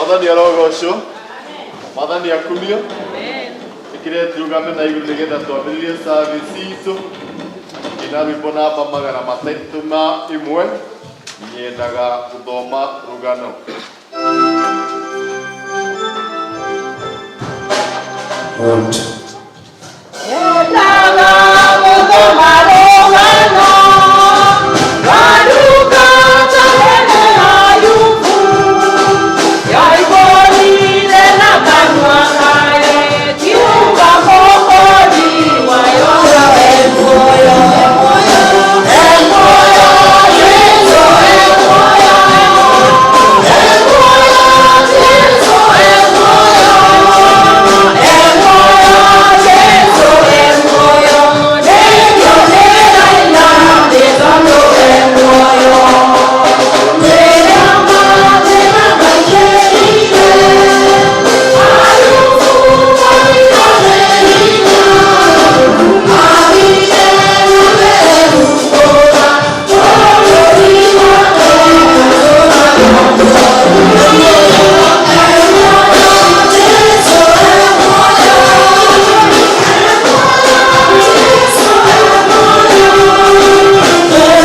Mwathani arogocwo. Mwathani akumio. Ĩkĩre tũrũgame na igũrũ nĩgetha twambĩrĩrie service itũ. Ĩna rwĩmbo namba 301. Nyendaga gũthoma rũgano. One, two. Nyendaga gũthoma rũgano rwa ndungata hene Ayubu, yaihũrire na kanua kayo, kiuga Mũkũũri wayo e muoyo. E muoyo, Jesũ e muoyo. E muoyo, Jesũ e muoyo. E muoyo, Jesũ e muoyo. Nĩkĩo ndĩraina nĩ tondũ e muoyo. Rĩrĩa mathĩna maingĩrire, Ayubu oigire nĩ hinya. Athire na mbere kumbũra, bũrũri wake atũũraga muoyo. E muoyo, Jesũ e muoyo. E muoyo, Jesũ e muoyo. E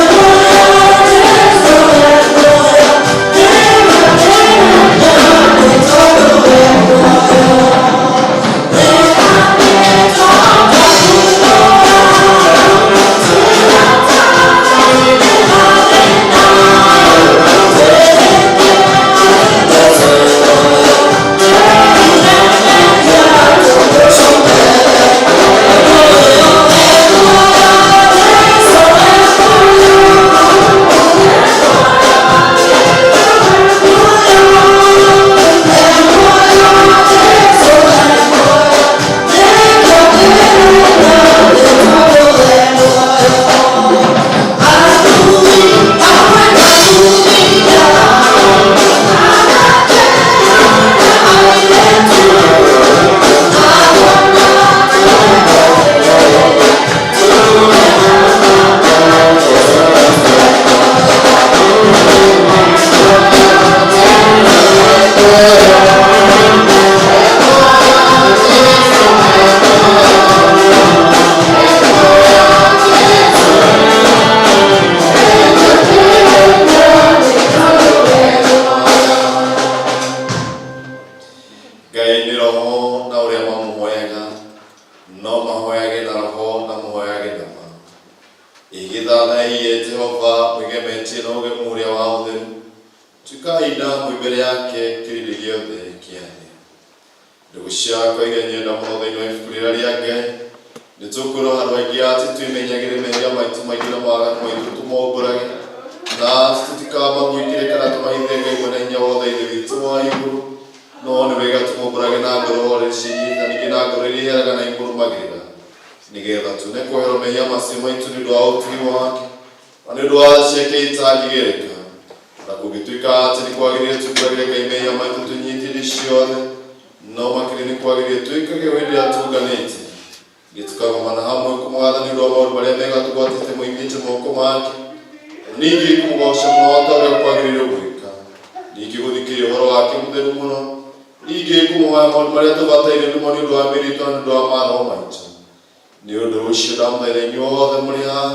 muoyo, Jesũ e muoyo. Nĩwe ndĩraina nĩ tondũ e muoyo. Nĩatĩtwamba kumbũra, njĩra ta mathĩna. Twĩtĩkĩre Jesũ e muoyo. Twĩrire tũmũcokere. E muoyo, e muoyo, Jesũ e muoyo. E muoyo, Jesũ e muoyo. E muoyo, Jesũ e muoyo. Nĩkĩo ndĩraina nĩ tondũ e muoyo. Athuri hamwe na atumia, anake na airĩtu, agona twĩhokeire, tuge Jesũ e muoyo. E muoyo, Jesũ e muoyo. E muoyo, Jesũ e muoyo. E muoyo, Jesũ e muoyo. Nĩkĩo ndĩraina nĩ tondũ e muoyo. Ngai nĩ roho na ũrĩa mamũhoyaga no mahoyage na roho na mũhoyage na ma. Ĩgĩthathaiye Jehova mwĩgemetie na ũgemu ũrĩa wa ũtheru. Tuĩkai na mwĩ mbere yake kĩrĩndĩ gĩothe kĩa thĩ. Ndũgũ ciakwa iria nyenda mũno thĩinĩ wa ibuku rĩrĩa rĩa Ngai, nĩ tũkwĩrwo handũ haingĩ atĩ twĩmenyagĩre mehia maitũ maingĩ na mawaganu maitũ tũmombũrage, na atĩ tũtikamaguĩkĩre kana tũmahithe Ngai Mwene Hinya Wothe Ithe witũ wa igũrũ. No nĩ wega tũmombũrage na ngoro horeri ciĩnyihĩte na ningĩ na ngoro iria iheraga na imũrũmagĩrĩra, nĩgetha tuone kwoherwo mehia macio maitũ nĩ ũndũ wa ũtugi wake, na nĩ ũndũ wa tha ciake itangĩgereka. Na kũngĩtuĩka atĩ nĩ kwagĩrĩire tumbũragĩre Ngai mehia maitũ twĩnyihĩtie hĩndĩ ciothe, no makĩria nĩ kwagĩrĩire twĩkage o hĩndĩ ĩrĩa tũnganĩte, ningĩ tũkagomana hamwe kũmũgatha nĩ ũndũ wa maũndũ marĩa mega tũgwatĩte moimĩte moko make, ningĩ kũmũgooca mũno o ta ũrĩa kwagĩrĩire gwĩka, ningĩ gũthikĩrĩria ũhoro wake mũtheru mũno, ningĩ kũmũhoya maũndũ marĩa tũbataire nĩmo nĩ ũndũ wa mĩĩrĩ itũ na nĩ ũndũ wa maroho maitũ. Nĩ ũndũ ũcio ndamũthaitha inyuothe mũrĩ haha,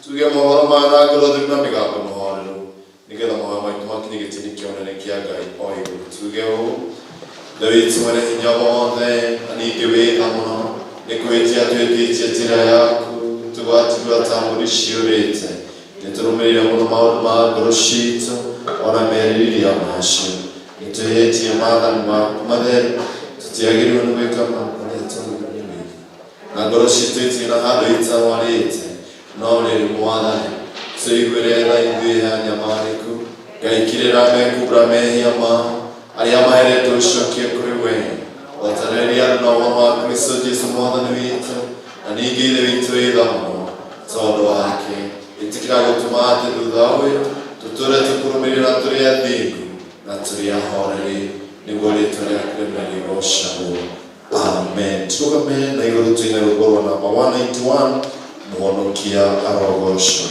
tuge mohoro maya na ngoro theru na mĩgambo mĩhoreru, nĩgetha mahoya maitũ makinye gĩtĩ-inĩ kĩa ũnene kĩa Ngai o igũrũ. Tuge ũũ, Ithe witũ mwene hinya wothe, na ningĩ wĩ tha mũno, nĩ kwĩhĩtia twĩhĩtĩtie njĩra yaku, tũgatigwo ta mbũri ciũrĩte. Nĩ tũrũmĩrĩire mũno maũndũ ma ngoro ciitũ, o na merirĩria macio. Nĩ twĩhĩtie maathani maku matheru, tũtiagĩrĩirwo nĩ gwĩka maũndũ marĩa twagĩrĩirwo nĩ gwĩka. Na ngoro ciitũ itirĩ na handũ itarwarĩte. No rĩrĩ, Mwathani, tũiguĩre tha ithuĩ anyamarĩku. Ngai kirĩra mekumbũra mehia mao, arĩa maheretwo ũcokie kũrĩ wee, o ta rĩrĩa andũ na ũhoro wa Kristo Jesu Mwathani witũ, na ningĩ Ithe witũ wĩ tha mũno, tondũ wake, ĩtĩkĩra gũtũma atĩ thutha ũyũ tũtũũre tũkũrũmĩrĩire na tũrĩ athingu na tũrĩ ahoreri, nĩguo rĩĩtwa rĩaku rĩmwe rĩgoocagwo. Amen. Tũrũgame na igũrũ tũine rwĩmbo rwa namba 191, Mũhonokia arogocwo.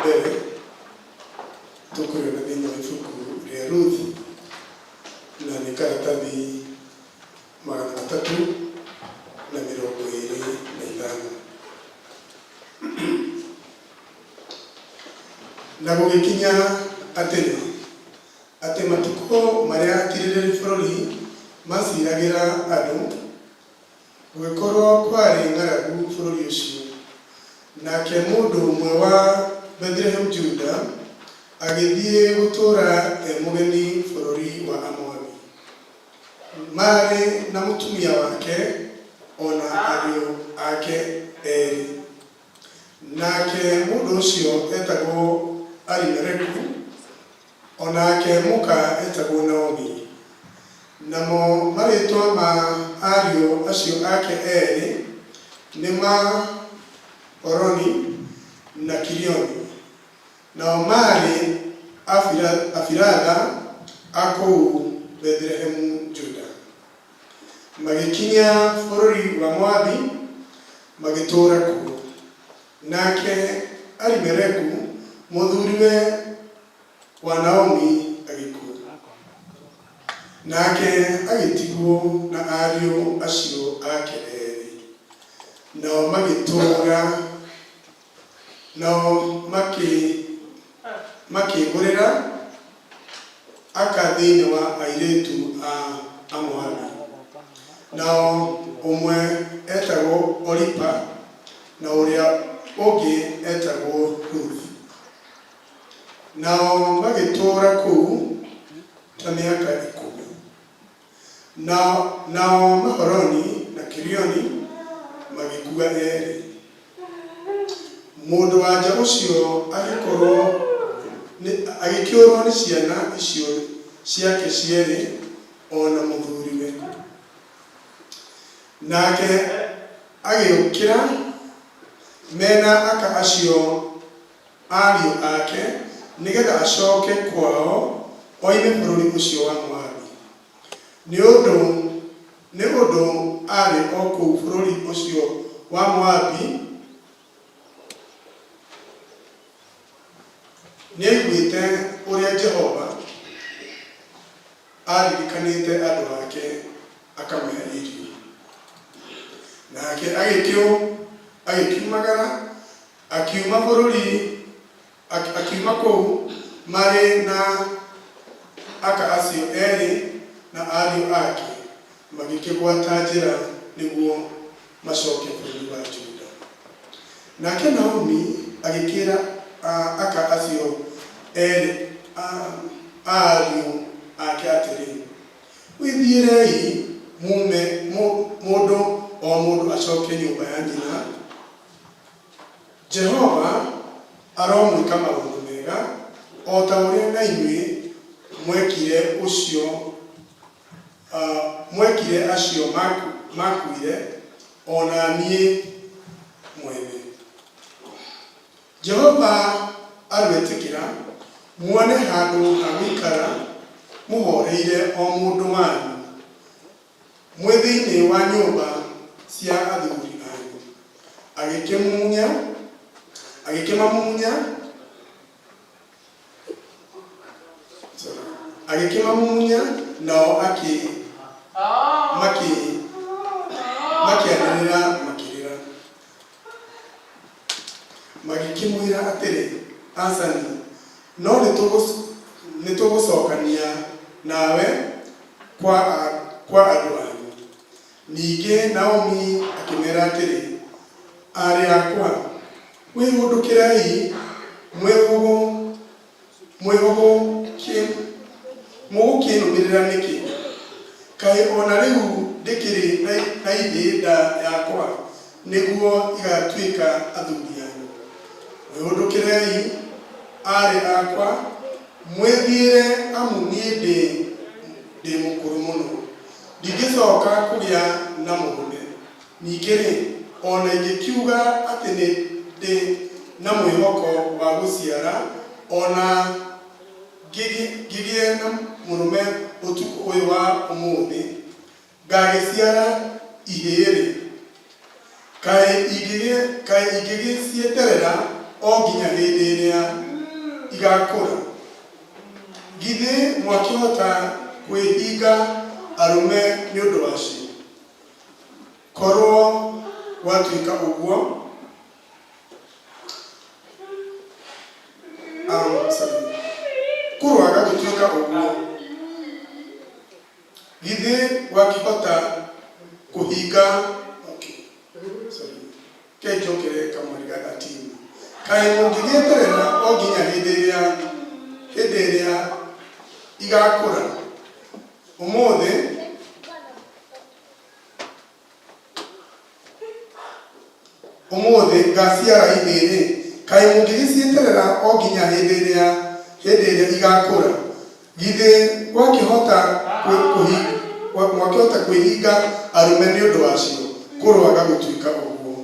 Mbere tũkũrĩona thĩinĩ wa ibuku rĩa Ruth na nĩ karatathi 325. Na gũgĩkinya atĩrĩ, atĩ matukũ marĩa atirĩrĩri bũrũri maciragĩra andũ, gũgĩkorwo kwarĩ ng'aragu bũrũri ũcio. Nake mũndũ ũmwe wa Bethlehem Juda agĩthiĩ gũtũũra e mũgeni bũrũri wa Amoabi, marĩ na mũtumia wake o na ariũ ake erĩ. Nake mũndũ ũcio etagwo Elimeleku, o nake mũka etagwo Naomi. Namo marĩĩtwa ma ariũ acio ake erĩ nĩ Maholoni na Kilioni, nao maarĩ Afiratha a kũu Bethilehemu Juda. Magĩkinya bũrũri wa Moabi, magĩtũũra kuo. Nake Elimeleku, mũthuriwe wa Naomi, agĩkua, nake agĩtigwo na ariũ acio ake erĩ. Nao magĩtũũra, nao makĩĩgũrĩra aka thĩinĩ wa airĩtu a Amoabi. Nao ũmwe etagwo Oripa, na ũrĩa ũngĩ etagwo Ruth. Nao magĩtũũra kũu ta mĩaka 10. Nao Maholoni na Kilioni magĩkua erĩ. Mũndũ-wa-nja ũcio agĩkĩũrwo nĩ ciana icio ciake cierĩ o na mũthuriwe. Nake agĩũkĩra mena aka acio ariũ ake nĩgeetha acooke kwao oime bũrũri ũcio wa Moabi. Nĩ ũndũ arĩ o kũu bũrũri ũcio wa Moabi nĩaiguĩte ũrĩa Jehova aaririkanĩte andũ ake akamahe irio. Nake agĩkiumagara akiuma bũrũri akiuma kũu marĩ na aka acio erĩ na ariũ ake, magĩkĩgwata njĩra nĩguo macoke bũrũri wa Juda. Nake Naomi agĩkĩra aka acio erĩ a ariũ ake atĩrĩ, "Wĩthiĩrei mume, mũndũ o mũndũ acoke nyũmba ya nyina. Jehova aromwĩka maũndũ mega o ta ũrĩa na inyuĩ mwekire acio makuire o na niĩ mwene. Jehova arwĩtĩkĩra muone handũ ha gũikara mũhoreire o mũndũ wanyu mwĩ thĩinĩ wa nyũmba cia athuri anyu." Agĩkĩmumunya, agĩkĩmamumunya, sorry, agĩkĩmamumunya, nao akĩ makĩ makĩanĩrĩra makĩrĩra. Magĩkĩmwĩra atĩrĩ, "Acani, no nĩtũgũcokania nawe kwa andũ anyu." Ningĩ Naomi akĩmera atĩrĩ, "Arĩ akwa, wĩhũndũkĩrei, mũgũkĩnũmĩrĩra nĩkĩ? Kaĩ o na rĩu ndĩkĩrĩ na ithĩ nda yakwa nĩguo igatuĩka athuri anyu? Mwĩhũndũkĩrei, arĩ akwa, mwĩthiĩre, amu niĩ ndĩ mũkũrũ mũno, ndingĩcoka kũgĩa na mũrũme. Ningĩ-rĩ, o na ingĩkiuga atĩ nĩ ndĩ na mwĩhoko wa gũciara, o na ngĩgĩe na mũrũme ũtukũ ũyũ wa ũmũthĩ, ngagĩciara ihĩĩ-rĩ, kaĩ ingĩgĩcieterera? o nginya hĩndĩ ĩrĩa igakũra? Githĩ mwakĩhota kwĩhinga arũme nĩ ũndũ wacio? Korwo gwatuĩka ũguo, sorry, kũroaga gũtuĩka ũguo, githĩ wakĩhota kũhinga, okay, sorry, ke njokere kamweri ga 13. Kaĩ mũngĩgĩeterera o nginya hĩndĩ ĩrĩa igakũra? Ũmũthĩ ũmũthĩ ngaciara ihĩĩ-rĩ, kaĩ mũngĩgĩcieterera o nginya hĩndĩ ĩrĩa igakũra? Githĩ mwakĩhota kwĩhinga arũme nĩ ũndũ wacio? Kũroaga gũtuĩka ũguo.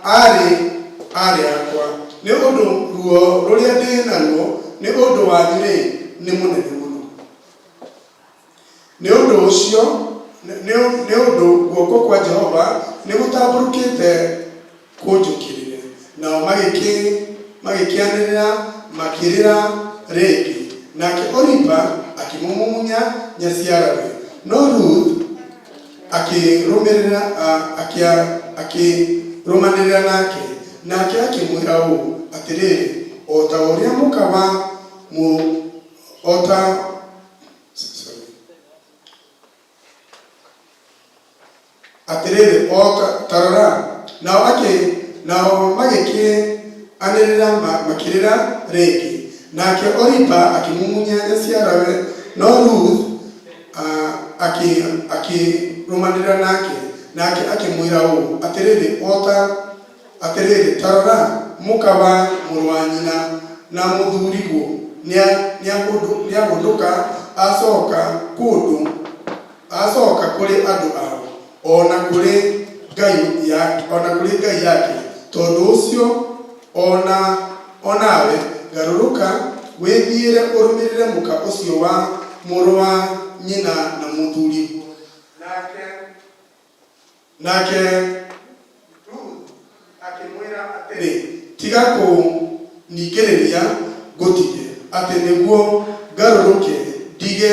Aarĩ akwa, nĩ ũndũ ruo rũrĩa ndĩ naruo nĩ ũndũ wanyu-rĩ, nĩ mũnene mũno. Nĩ ũndũ ũcio, nĩ ũndũ guoko kwa Jehova nĩ gũtambũrũkĩte kũnjũkĩrĩre. Nao magĩkĩanĩrĩra makĩrĩra rĩngĩ, nake Oripa akĩmũmumunya nyaciarawe, no Ruth akĩrũmĩrĩra akĩrũmanĩrĩra nake. Nake akĩmwĩra ũũ, "Atĩrĩrĩ, o ta ũrĩa mũka wa mũ o ta, sorry, atĩrĩrĩ, o ta rora." Nao magĩkĩanĩrĩra makĩrĩra rĩngĩ, nake Oripa akĩmumunya nyaciarawe, no Ruth akĩrũmanĩrĩra nake. Nake akĩmwĩra ũũ, "Atĩrĩrĩ, o ta atĩrĩrĩ, ta rora, mũka wa mũrũ wa nyina na mũthuriguo nĩahũndũka acoka kũndũ, acoka kũrĩ andũ ao ona kũrĩ ngai yake. Tondũ ũcio onawe garũrũka wĩthiĩre, ũrũmĩrĩre mũka ũcio wa mũrũ wa nyina na mũthuriguo." Nake Ruth akĩmwĩra atĩrĩ, "Tiga kũningĩrĩria ngũtige, atĩ nĩguo ngarũrũke ndige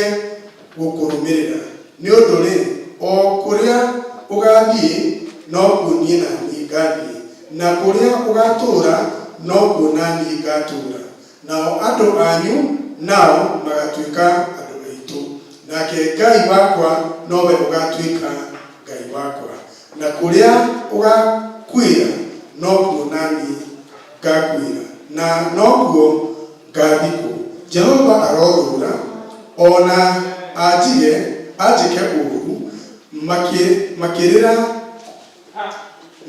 gũkũrũmĩrĩra. Nĩ ũndũ-rĩ, o kũrĩa ũgathiĩ nokuo niĩ na niĩ ngathiĩ, na kũrĩa ũgatũũra nokuo na niĩ ngatũũra. Nao andũ anyu nao magatuĩka andũ aitũ, nake Ngai wakwa nowe ũgatuĩka Ngai wakwa. Na kũrĩa ũgakuĩra nokuo na niĩ ngakuĩra, na nokuo ngathikwo. Jehova arothũũra ona anjige anjĩke ũũru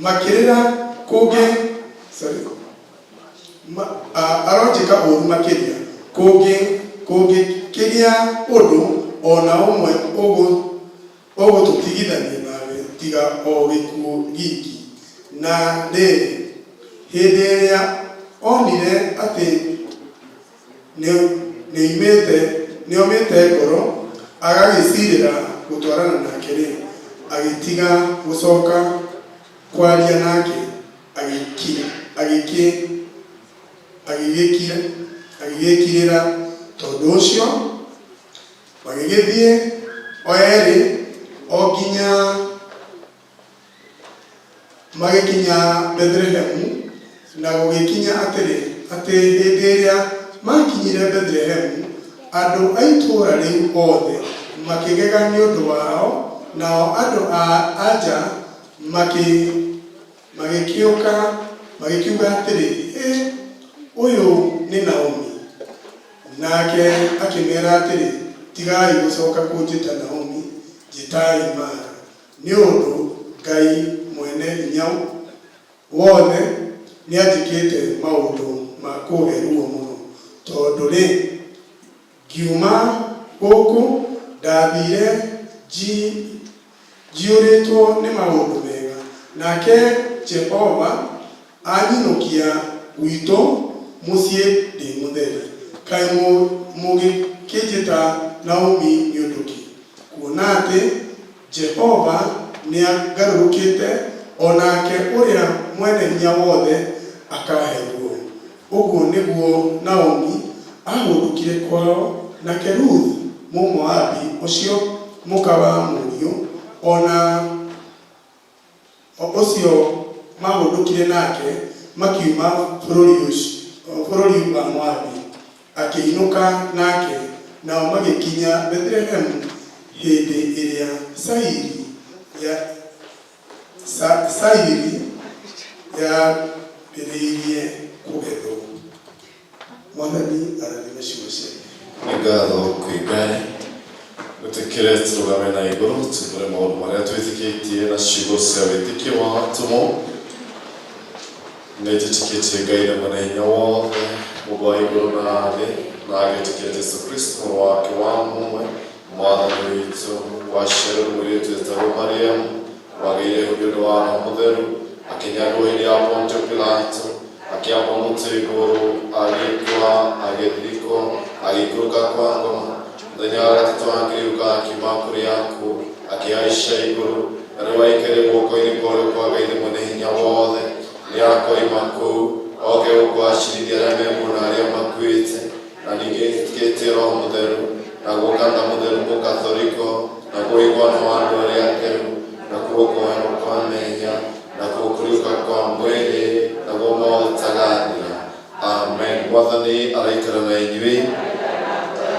makĩrĩra kũngĩ, sorry, aronjĩka ũũru makĩria kũngĩkĩgĩa ũndũ ona ũmwe ũgũtũtigithania nawe tiga o gĩkuũ giki." Na rĩrĩ, hĩndĩ ĩrĩa onire atĩ nĩomĩte ngoro agagĩcirĩra gũtwarana nake-rĩ, agĩtiga gũcoka kwaria nake, agĩgĩkirĩra. Tondũ ũcio magĩgĩthiĩ o erĩ o nginya magĩkinya Bethlehemu. Na gũgĩkinya atĩrĩ, atĩ hĩndĩ ĩrĩa makinyire Bethlehemu, andũ a itũũra rĩu othe makĩgega nĩ ũndũ wao. Nao andũ a anja magĩkĩũka magĩkiuga atĩrĩ, "Ĩ ũyũ nĩ Naomi?" Nake akĩmera atĩrĩ, "Tigai gũcoka kũnjĩta Naomi, njĩtai Mara, nĩ ũndũ Ngai mwene hinya wothe nĩanjĩkĩte maũndũ ma kũhe ruo mũno. Tondũ rĩ, ngiuma gũkũ ndathire njiyũrĩtwo nĩ maũndũ mega, nake Jehova anyinũkia gwitũ mũciĩ ndĩ mũtheri. Kaĩ mũgĩkĩnjĩta Naomi nĩ ũndũ kĩ, kuona atĩ Jehova nĩangarũrũkĩte, o nake ũrĩa Mwene-Hinya-Wothe akaahe ruo. Ũguo nĩguo Naomi aahũndũkire kwao, nake Ruthu Mũmoabi ũcio mũka wa mũriũ, o na ũcio maahũndũkire nake makiuma bũrũri wa Moabi, akĩinũka nake, nao magĩkinya Bethilehemu hĩndĩ ĩrĩa cairi yambĩrĩirie kũgethwo. Mwathani arathime ciugo ciake. Nĩ ngatho kwĩ Ngai. Gwĩtĩkĩre tũrũgame na igũrũ tumbũre maũndũ marĩa twĩtĩkĩtie na ciugo cia wĩtĩkio wa atũmwo. Nĩ njĩtĩkĩtie Ngai na mwene hinya wothe, Mũmbi wa igũrũ na thĩ, na ngetĩkia Jesũ Kristo mũrũ wake wa mũmwe, Mwathani witũ, waciarirwo nĩ mũirĩtu wetagwo Mariamu, wagĩire ihu nĩ ũndũ wa Roho Mũtheru, akĩnyarwo hĩndĩ ya Pontio Pilato, akĩambwo mũtĩ igũrũ, agĩkua, agĩthikwo, agĩikũrũka kwa ngoma. Mũthenya wa gatatũ akĩriũka akiuma kũrĩ akuũ, akĩhaica igũrũ, na rĩu aikaire guoko-inĩ kwa ũrĩo kwa Ngai Mwene Hinya Wothe. Nĩ akoima kũu, oke gũkũ acirithie arĩa me muoyo na arĩa makuĩte. Na ningĩ njĩtĩkĩtie Roho Mũtheru, naguo kanitha mũtheru mũkathoriko, naguo ũiguano wa andũ arĩa atheru, nakuo kuoherwo kwa mehia, nakuo kũriũka kwa mwĩrĩ, naguo muoyo ũtagathira. Amen. Mwathani araikara na inyuĩ.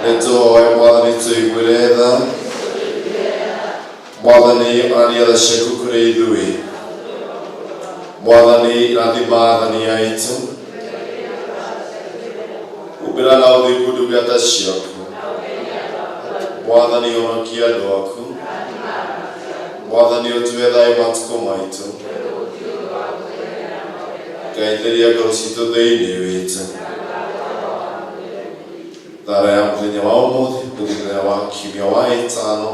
Nĩ tũhoe Mwathani tũiguĩre tha. Mwathani onania tha ciaku kũrĩ ithuĩ. Mwathani rathima athani aitũ. Humbĩra na ũthingu ndungata ciaku. Mwathani honokia andũ aku. Mwathani ũtue thayũ matukũ maitũ. Ngai theria ngoro citũ thĩinĩ witũ. Thara ya mũthenya wa ũmũthĩ, mũthenya wa kiumia wa ĩtano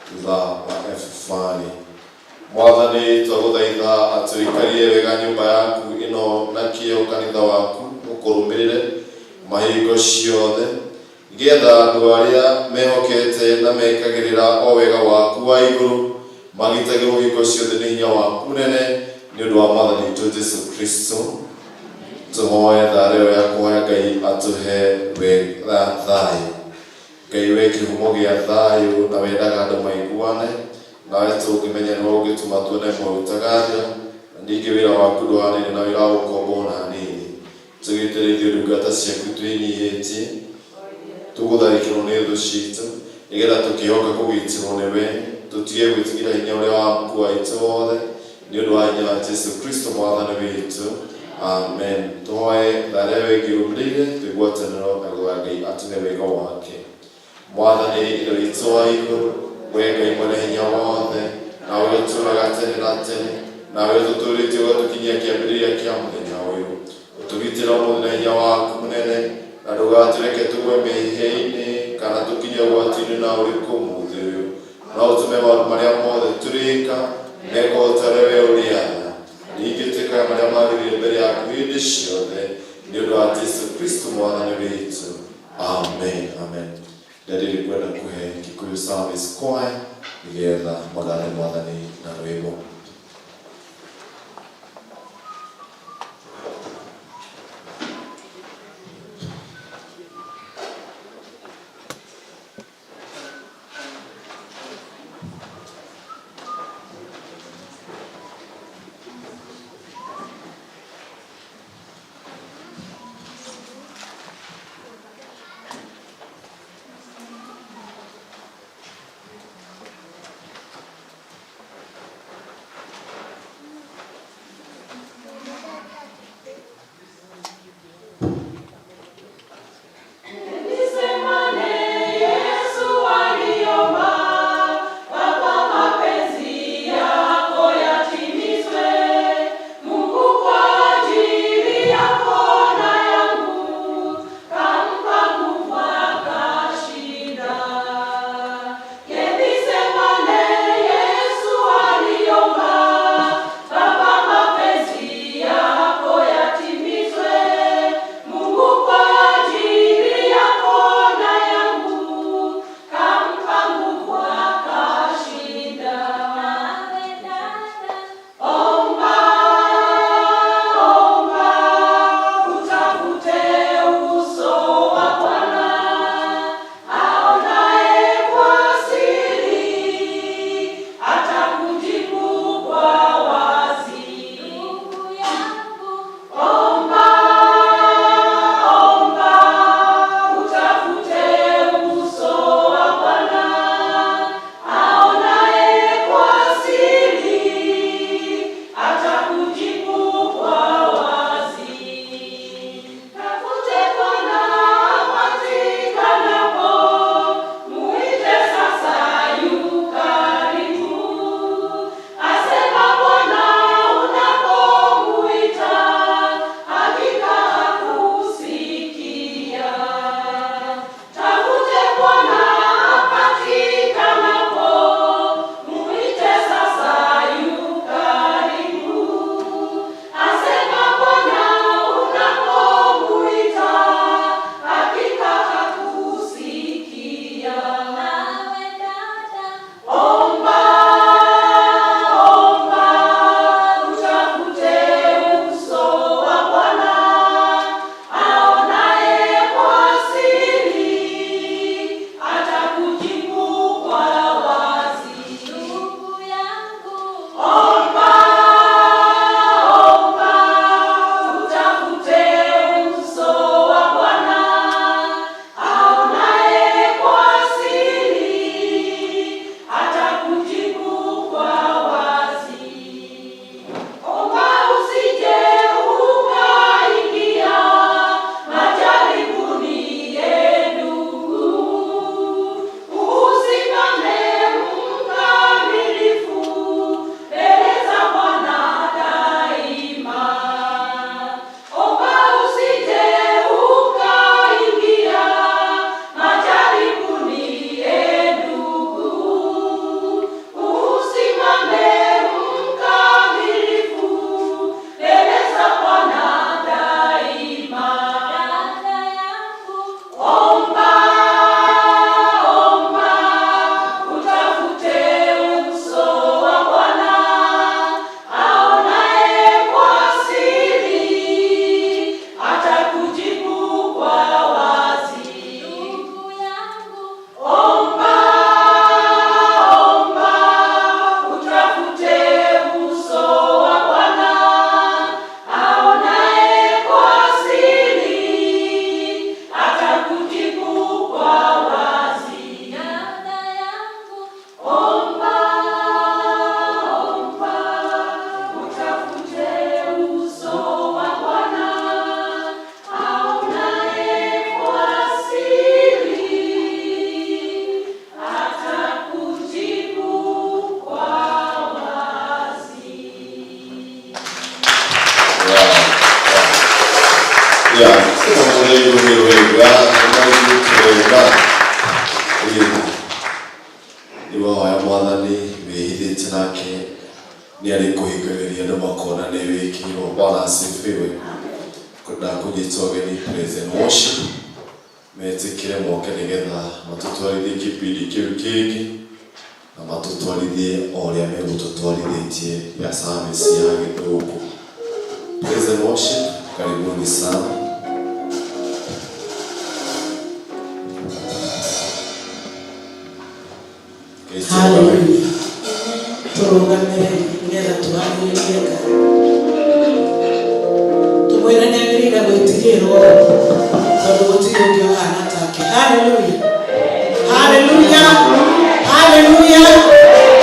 thutha wa Epifani. Mwathani twagũthaitha atĩ ũikarie wega nyũmba yaku ĩno na kĩo kanitha waku ũkũrũmĩrĩre mahingo ciothe, nĩgetha andũ arĩa mehokete na mekagĩrĩra o wega waku wa igũrũ magitagĩrwo hingo ciothe nĩ hinya waku mũnene, nĩ ũndũ wa Mwathani witũ Jesu Kristo. Tũhoe thara ĩyo ya kũhoya Ngai atũhe wega thayũ. Ngai we kĩhumo gĩa thayũ na wendaga andũ maiguane, nawe tũngĩmenya nĩwe ũngĩtũma tuone muoyo ũtagathira, na ningĩ wĩra waku ndũhanaine na wĩra wa gũkomba ona hanini. Tũgitĩre ithuĩ ndungata ciaku twĩnyihĩtie, tũgũtharĩkĩrwo nĩ thũ citũ, nĩgetha tũkĩhoka kũgitĩrwo nĩwe, tũtige gwĩtigĩra hinya ũrĩa wa mũkua witũ wothe, nĩ ũndũ wa hinya wa Jesu Kristo Mwathani witũ. Amen. Tũhoe thara ĩyo ĩngĩ ĩrũmĩrĩire twĩgwatanĩro na kũhoya Ngai atũhe wega wake. Mwathani Ithe witũ wa igũrũ, we Ngai mwene hinya wothe, nawe ũtũũraga tene na tene, nawe ũtũtũũrĩtie ũgatũkinyia kĩambĩrĩria kĩa mũthenya ũyũ. Ũtũgitĩre ũmũthĩ na hinya waku mũnene, na ndũgatũreke tũgwe mehia-inĩ kana tũkinye ũgwati-inĩ na ũrĩkũ ũmũthĩ ũyũ. No ũtũme maũndũ marĩa mothe tũrĩka mekwo ta ũrĩa we ũrĩatha. Ningĩ twĩkage marĩa magĩrĩire mbere yaku hĩndĩ ciothe, nĩ ũndũ wa Jesu Kristo Mwathani witũ. Amen. Amen. Ndarĩrĩ kwenda kũhe Kikuyu Service Choir nĩgetha magathe Mwathani na rwĩmbo. Ya, tũmũrĩire wega, tũmũrĩire wega. Rĩu wahoya mwathani wĩhithĩte nake nĩ arĩkũhingagĩria andũ makona nĩ wĩkĩirwo. Bwana asifiwe. Ndakũnyita ũgeni praise and worship metĩkĩre moke nĩgetha matũtwarithie kĩbindi kĩu kĩngĩ na matũtwarithie o ũrĩa megũtũtwarithĩtie ya service ya gĩthũngũ. Praise and worship, karibuni sana. Haleluya. Tũrũgame nĩgetha tũgathĩrĩrie Ngai. Tũmwĩre nĩ agĩrĩire gwĩtigĩrwo tondũ gũtirĩ ũngĩ ũhana take. Haleluya. Haleluya. Haleluya.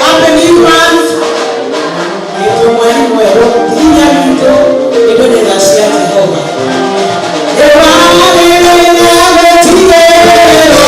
Happy new month. Nĩtũ mweri mwerũ, hinya witũ nĩ nĩ tha cia Jehova. Nĩwagĩrĩire gwĩtigĩrwo. Nĩwagĩrĩire gwĩtigĩrwo.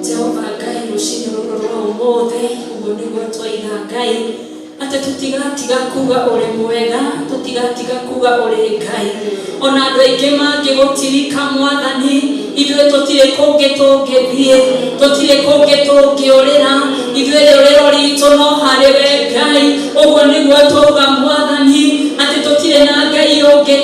Jehova Ngai rũcinĩ rũrũ rwa ũmũthĩ ũguo nĩguo twaiga Ngai atĩ tũtigatiga kuga ũrĩ mwega, tũtigatiga kuga ũrĩ Ngai. Ona andũ aingĩ mangĩgũtirika Mwathani, ithuĩ tũtirĩ kũngĩ tũngĩthiĩ, tũtirĩ kũngĩ tũngĩũrĩra, ithuĩ rĩũrĩro ritũ no harĩ we Ngai. Ũguo nĩguo twauga Mwathani, atĩ tũtirĩ na Ngai ũngĩ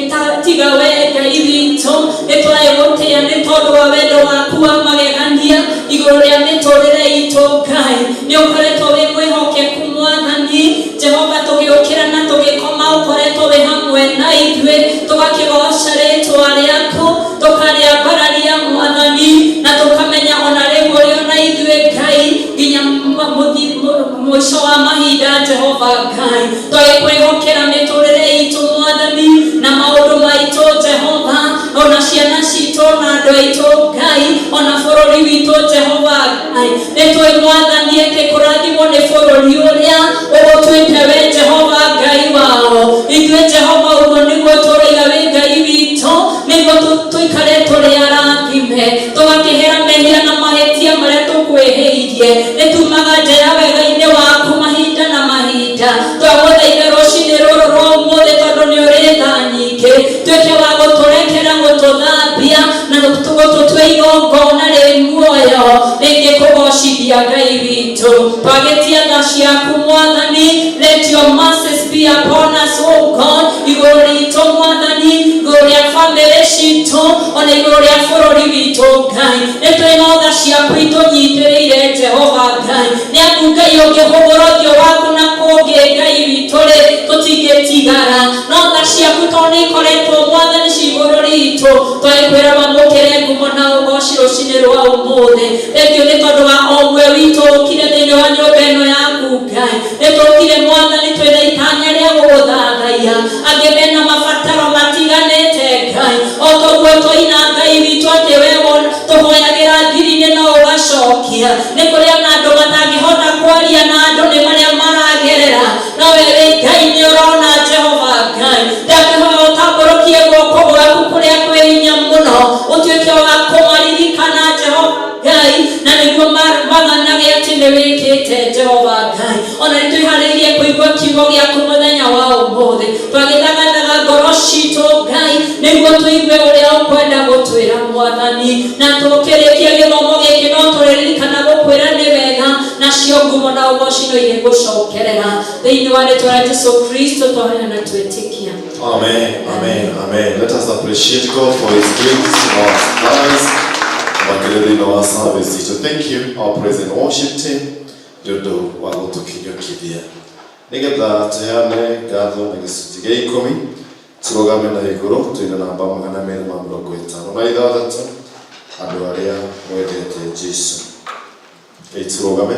tiga we Ngai witũ. Nĩ twagũtĩĩa nĩ tondũ wa wendo waku wa magegania igũrũ rĩa mĩtũrĩre itũ Ngai. Nĩ ũkoretwo wĩ mwĩhokeku Mwathani Jehova, tũgĩũkĩra na tũgĩkoma ũkoretwo wĩ hamwe na ithuĩ, tũgakĩgoca rĩtwa rĩaku, tũkarĩambararia Mwathani, na tũkamenya ona rĩu ũrĩ o na ithuĩ Ngai nginya mũico wa mahinda Jehova Ngai. Twagĩkwĩhokera mĩtũrĩre itũ Mwathani na maũndũ maitũ Jehova, ona ciana citũ na andũ aitũ Ngai, ona bũrũri witũ Jehova Ngai. Nĩ tũĩ Mwathani atĩ kũrathimwo nĩ bũrũri ũrĩa ũgũtuĩte we Jehova Ngai wao. Ithuĩ Jehova ũguo nĩguo tũroiga wĩ Ngai witũ, nĩguo tũikare tũrĩ arathime, tũgakĩhera mehia na mahĩtia marĩa tũkwĩhĩirie. Nĩ tumaga nja ya wega-inĩ waku mahinda na mahinda. Twagũthaitha rũcinĩ rũrũ Igongona rĩ muoyo rĩngĩkũgocithia Ngai witũ. Twagĩtia tha ciaku Mwathani. Let your mercies be upon us, O God, igũrũ ritũ Mwathani, igũrũ rĩa bamĩrĩ citũ, ona igũrũ rĩa bũrũri witũ Ngai. Nĩ twĩ na tha ciaku itũnyitĩrĩire Jehova Ngai. Nĩ amu Ngai ũngĩhũgũra ũthiũ waku na kũngĩ Ngai witũ rĩ, tũtingĩtigara. No tha ciaku tondũ nĩ ikoretwo Mwathani ci igũrũ ritũ, twagĩkwĩra wamũkĩre ngumo na ũgoci rũcinĩ rwa ũmũthĩ. Thengiũ nĩ tondũ wa o ũmwe witũ ũkire thĩinĩ wa nyũmba ĩno yaku Ngai. Nĩ tũkire Mwathani twĩna itanya rĩa gũgũthathaiya. Angĩ mena mabataro matiganĩte Ngai. O toguo twaina Ngai witũ atĩ we tũhoyagĩra thiri-inĩ no ũgacokia. Nĩ kũrĩ ona andũ matangĩhota kwaria na andũ nĩ marĩa maragerera. No we wĩ Ngai nĩ ũrona Jehova Ngai. Ndakĩhoya ũtambũrũkie guoko gwaku kũrĩa kwĩ hinya mũno, ũtuĩke wa kũmaririkana Jehova Ngai, na nĩguo maganage atĩ nĩ wĩkĩte Jehova Ngai. Ona nĩ twĩharĩirie kũigua kiugo gĩaku mũthenya wa ũmũthĩ. Twagĩthagathaga ngoro citũ Ngai, nĩguo tũigue ũrĩa ũkwenda gũtwĩra Mwathani. Na tũkĩrĩkia gĩthomo gĩkĩ no tũrĩririkana gũkwĩra nĩ wega, nacio ngumo na ũgoci no irĩgũcokerera. Thĩinĩ wa rĩtwa rĩa Jesu Kristo twahoya na twetĩkia. Amen, amen, amen. Let us appreciate God for His gifts in our lives. Makĩria thĩinĩ wa service itũ. Thank you, our praise and worship team, nĩ ũndũ wa gũtũkinyũkithia. Nĩgetha tũheane ngatho na gĩcunjĩ gĩa ikũmi, tũrũgame na igũrũ twĩna namba 256, andũ arĩa mwendete Jesu. Ĩ tũrũgame.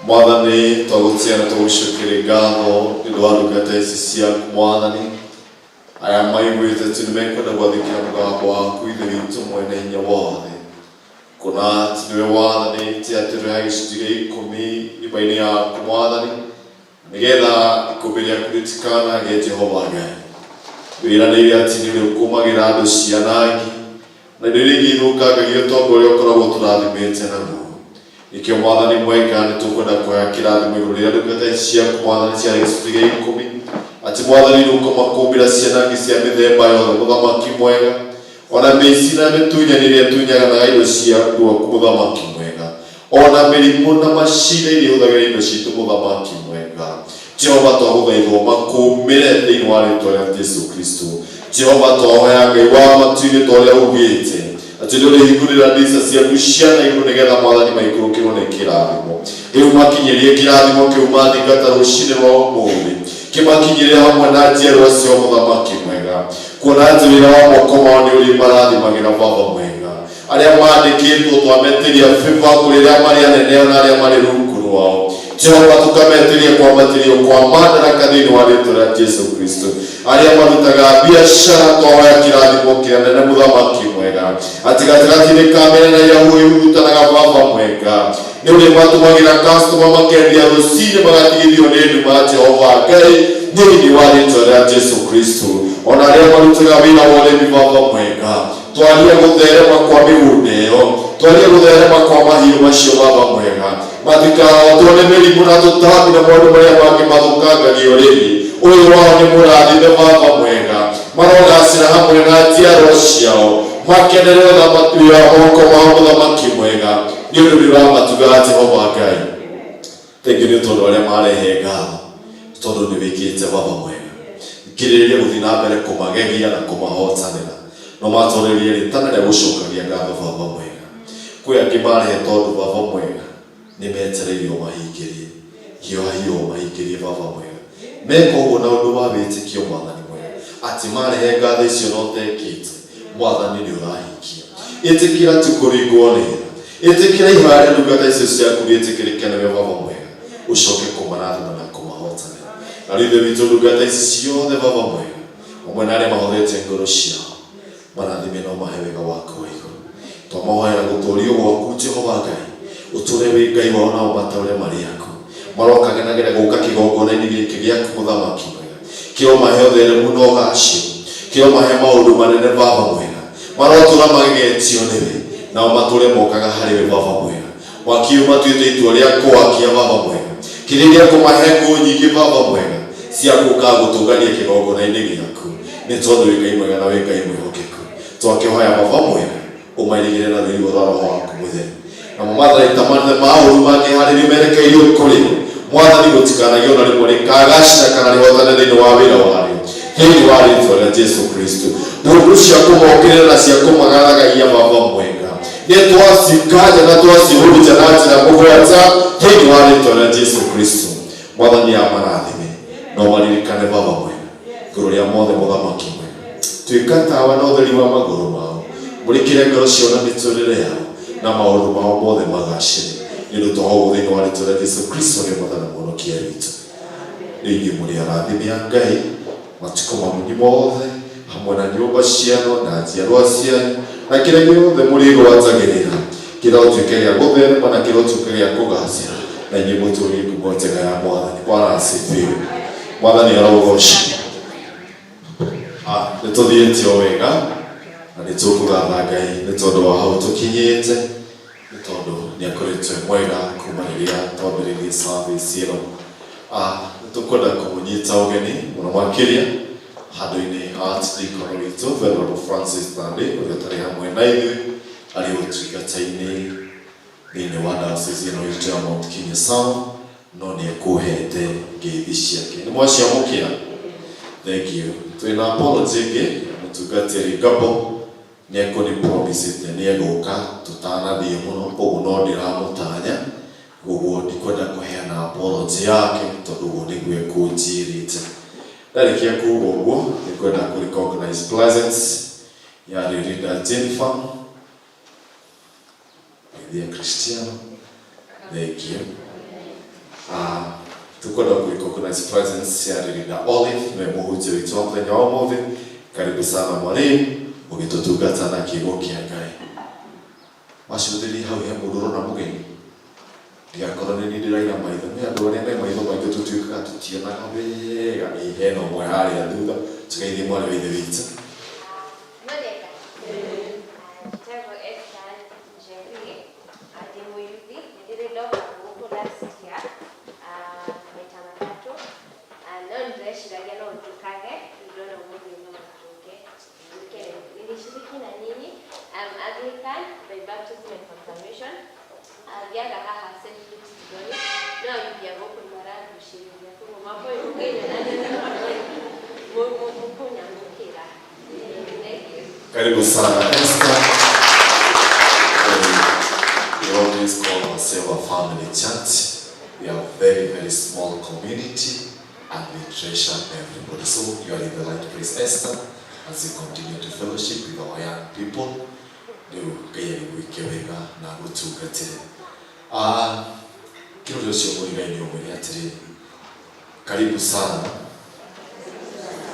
Mwathani, twagũtĩa na tũgũcokeria ngatho nĩ ũndũ wa ndungata ici ciaku Mwathani, aya maiguĩte atĩ nĩ mekwenda gwathĩkĩra mũgambo waku Ithe witũ mwene hinya wothe, kuona atĩ nĩwe wathanĩte atĩ tũrehe gĩcunjĩ gĩa ikũmi nyũmba-inĩ yaku Mwathani, nĩgetha ikũmbĩ rĩaku rĩtikanage Jehova Ngai. Wĩranĩire atĩ nĩ ũrĩkũmagĩra andũ cianangi na indo iria ingĩ ithũkangagio ũtonga ũrĩa ũkoragwo ũtũrathimĩte naguo. Nĩkĩo Mwathani mwega nĩ tũkwenda kuoya kĩrathimo igũrũ rĩa ndungata ici ciaku Mwathani ciarĩ gĩcunjĩ gĩa ikũmi, atĩ Mwathani nĩ ũkũmakũmbĩra cianangi cia mĩthemba yothe mũthamaki mwega, ona mĩici na mĩtunyani ĩrĩa ĩtunyanaga indo cia andũ aku mũthamaki mwega, ona mĩrimũ na macina iria ihũthagĩra indo citũ mũthamaki mwega. Jehova twagũthaitha ũmakũmĩre thĩinĩ wa rĩtwa rĩa Jesu Kristo. Jehova twahoya Ngai wa matu-inĩ ta ũrĩa ugĩte atĩ nĩ ũrĩhingũrĩra ndirica ciaku cia na igũrũ nĩgetha Mwathani maikũrũkĩrwo nĩ kĩrathimo. Rĩu makinyĩrie kĩrathimo kĩu mathingata rũcinĩ rwa ũmũthĩ, kĩmakinyĩre hamwe na njiarwa ciao mũthamaki mwega, kuona atĩ wĩra wa moko mao nĩ ũrĩmarathimagĩra Baba mwega. Arĩa mandĩkĩtwo twametĩria favor kũrĩ arĩa marĩ anene ona arĩa marĩ rungu rwao. Jehova tũkametĩria kwambatĩrio kwa madaraka thĩinĩ wa rĩtwa rĩa Jesu Kristo. Arĩa marutaga biacara twahoya kĩrathimo kĩanene mũthamaki mwega, atĩ gatagatĩ-inĩ ka mĩena ĩrĩa ihurutanaga baba mwega, nĩ ũrĩ matũmagĩra customer makendia rũcinĩ magatigithio nĩ nduma. Jehova Ngai, thĩinĩ wa rĩtwa rĩa Jesu Kristo, ona arĩa marutaga wĩra wa ũrĩmi, baba mwega, twaria gũtherema kwa mĩgũnda ĩyo, twaria gũtherema kwa mahiũ macio, baba mwega, matikahotwo nĩ mĩrimũ na tũtambi na maũndũ marĩa mangĩ mathũkangagia ũrĩmi ũyũ wao. Nĩ mũrathime, baba mwega, marogacĩra hamwe na njiarwa ciao, makenere ũthamaki wa moko mao, mũthamaki mwega, nĩ ũndũ nĩ ũramatuga. Jehova Ngai, thengiũ nĩ tondũ arĩa marehe ngatho, tondũ nĩ wĩkĩte, baba mwega. Ngirĩrĩria gũthiĩ na mbere kũmagegia na kũmahotanĩra, no matwarĩrie rĩtana rĩa gũcokagia ngatho, baba mwega. Kwĩ angĩ marehe tondũ, baba mwega, nĩ metereirio mahingĩrie hiũha mahingĩrie, baba mwega. Meka ũguo na ũndũ wa wĩtĩkio, mwathani mwega, atĩ marehe ngatho icio no tekĩte, mwathani nĩ ũrahingia. Ĩtĩkĩra tu kũringwo nĩ tha, ĩtĩkĩra ihoya rĩa ndungata icio ciaku rĩtĩkĩrĩke nĩwe, baba mwega, ũcoke kũmarathima na kũmahotanĩra. Na rĩu Ithe witũ, ndungata ici ciothe, baba mwega, hamwe na arĩa mahothete ngoro ciao, marathime no mahe wega waku wa igũrũ. Twamahoera gũtũũrio gwaku, Jehova Ngai, ũtũũre wĩ Ngai wao nao matũũre marĩ aku, marokagenagĩra gũka kĩgongona-inĩ gĩkĩ gĩaku, mũthamaki mwega. Kĩromahe ũtheremu na ũgacĩru, kĩromahe maũndũ manene, baba mwega. Marotũra magegetio nĩwe, nao matũũre mokaga harĩ we, baba mwega. Mwaki ũyũ matuĩte itua rĩa kũwakia, baba mwega, kĩrĩa gĩa kũmahe ngũ nyingĩ, baba mwega, cia gũkaga gũtũngania kĩgongona-inĩ gĩaku, nĩ tondũ wĩ Ngai mwega na wĩ Ngai mwĩhokeku. Twakĩhoya, baba mwega, ũmairigĩre na rũirigo rwa roho waku mũtheru, namo matharaita manene ma ũru mangĩharĩrio merekeirio kũrĩ o, mwathani, gũtikanagĩe ona rĩmwe rĩkagacĩra kana rĩhotane thĩinĩ wa wĩra warĩo, thĩinĩ wa rĩtwa rĩa Jesu Kristo. Ndũndũ cia kũmokĩrĩra na cia kũmagaragaria, baba mwega, nĩ twacikanja na twacihurunja na njĩra mũgwanja thĩinĩ wa rĩtwa rĩa Jesu Kristo. Mwathani amarathime no maririkane, baba mwega, igũrũ rĩa mothe. Mũthamaki mwega, tuĩka tawa na ũtheri wa magũrũ mao, mũrĩkĩre ngoro ciao na mĩtũrĩre yao, na maũndũ mao mothe magacĩre. Nĩ ũndũ twahoguo thĩinĩ wa rĩtwa rĩa Jesu Kristo, nĩ mwathani mũhonokia witũ. Rĩu inyuĩ mũrĩ arathime a Ngai matukũ manyu mothe, hamwe na nyũmba cianyu na njiarwa cianyu na kĩrĩa gĩothe mũrĩgwatagĩrĩra, kĩrotuĩke gĩa gũtherema na kĩrotuĩke gĩa kũgacĩra, na inyuĩ mũtũrie ngumo njega ya mwathani. Bwana asifiwe. Mwathani arogocwo. Ah, nĩ tũthiĩte o wega na nĩ tũkũgatha Ngai nĩ tondũ wa hau tũkinyĩte, nĩ tondũ nĩ akoretwo e mwega kuma rĩrĩa twambĩrĩirie service ĩno. Ah, nĩ tũkwenda kũmũnyita ũgeni mũno makĩria handũ-inĩ ha Archdeacon witũ Venerable Francis Thande, ũrĩa ũtarĩ hamwe na ithuĩ, arĩ ũtungata-inĩ thĩinĩ wa diocese ĩno itũ ya Mount Kenya South, no nĩ ekũhete ngeithi ciake. Nĩ mwaciamũkĩra? Thank you. Twĩna apology ĩngĩ ya mũtungatĩri Gabo. Nĩ ekũni promisĩte nĩ egũka tũtanathiĩ mũno, koguo no ndĩramũtanya ũguo, ndikwenda kũheana apology yake tondũ ũguo nĩguo ekũnjĩrĩte. Ndarĩkia kuga ũguo, nĩ kwenda kũ recognize presence ya Ririda Jennifer, ya Cristiano. Thank you. Tukwenda ku recognize presence ya Ririda Olive, nĩwe mũhunjia witũ wa mũthenya wa ũmũthĩ. Karibu sana mwalimu, ũgĩtũtungata na kiugo kĩa Ngai. Macũthĩrĩria hau he mũndũ ũrona mũgeni, ndigakorwo nĩ niĩ ndĩraira maitho. Nĩ andũ arĩa me maitho maingĩ tũtuĩkaga tũtionaga wega. Ĩ hena ũmwe harĩa thutha, tũgeithie mwarĩ wa ithe witũ. Mwendeka. Njĩtagwo Esther Njeri, ndĩ mũyuthi, nĩ ndĩrĩ ndoka gũkũ last year maita matatũ, no nĩndĩreciragia no njũkage, rĩu ndona ũmũthĩ no njũke. Njũke nilishiriki na nyinyi. I'm Anglican by baptism and confirmation. Thiaga haha St. Luke's Tigoni, no ayuthi a gũkũ nĩ marangucĩrĩria, koguo mwaka ũyũ mũngĩnyona mũkũnyamũkĩra. Thank you. Karibu sana, Esther. We always call ourselves a family church. We are a very, very small community and we treasure everybody. So you are in the right place, Esther, as you continue to fellowship with our young people. Rĩu Ngai agĩgwĩke wega na agũtungatĩre. Ah, Kĩrore ũcio mũrigainĩ ũmwĩre atĩrĩrĩ, karibu sana.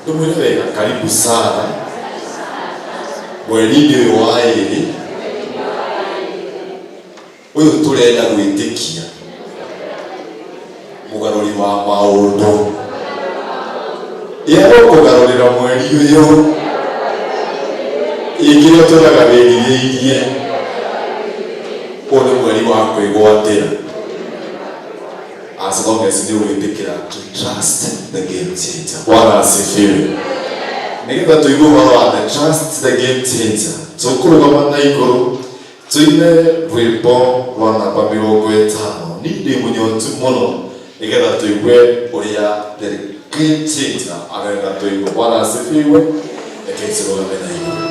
Ndũmwĩre wega, karibu sana mweri-inĩ ũyũ wa ĩrĩ ũyũ tũrenda gwĩtĩkia mũgarũri wa maũndũ ĩegũkũgarũrĩra mweri ũyũ ĩkĩrĩa ũtũraga wĩrirĩirie. Ũyũ nĩ mweri wa kwĩgwatĩra as long as nĩ ũgwĩtĩkĩra to trust the game changer. Bwana asifiwe. Nĩgetha tũigue ũhoro wa the trust the game changer, tũkũrũgama na igũrũ tũine rwĩmbo rwa namba 50, niĩ ndĩ mũnyotu mũno, nĩgetha tũigue ũrĩa the game changer arenda tũigue. Bwana asifiwe. Reke tũrũgame na igũrũ.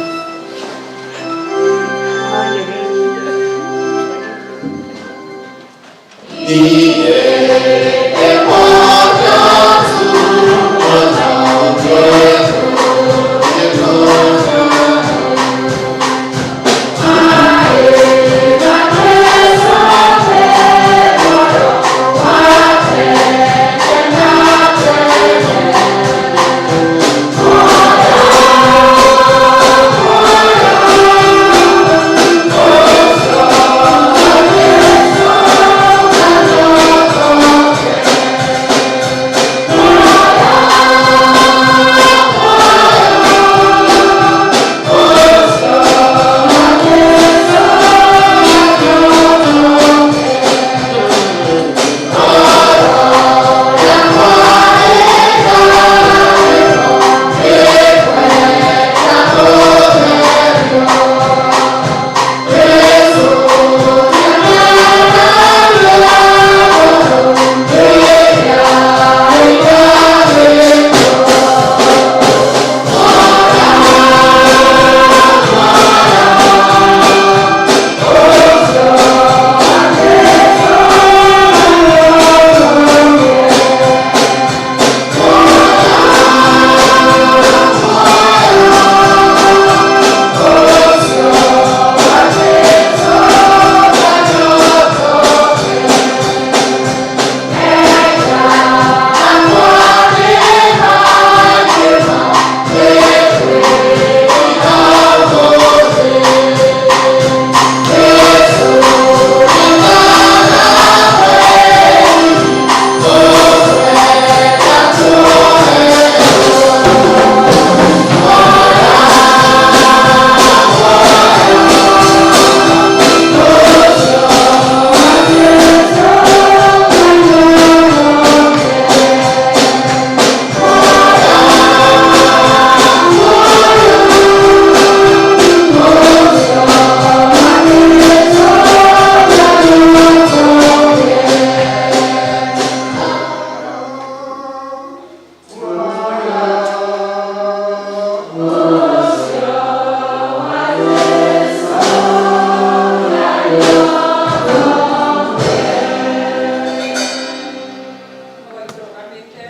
Tũrũgamĩte.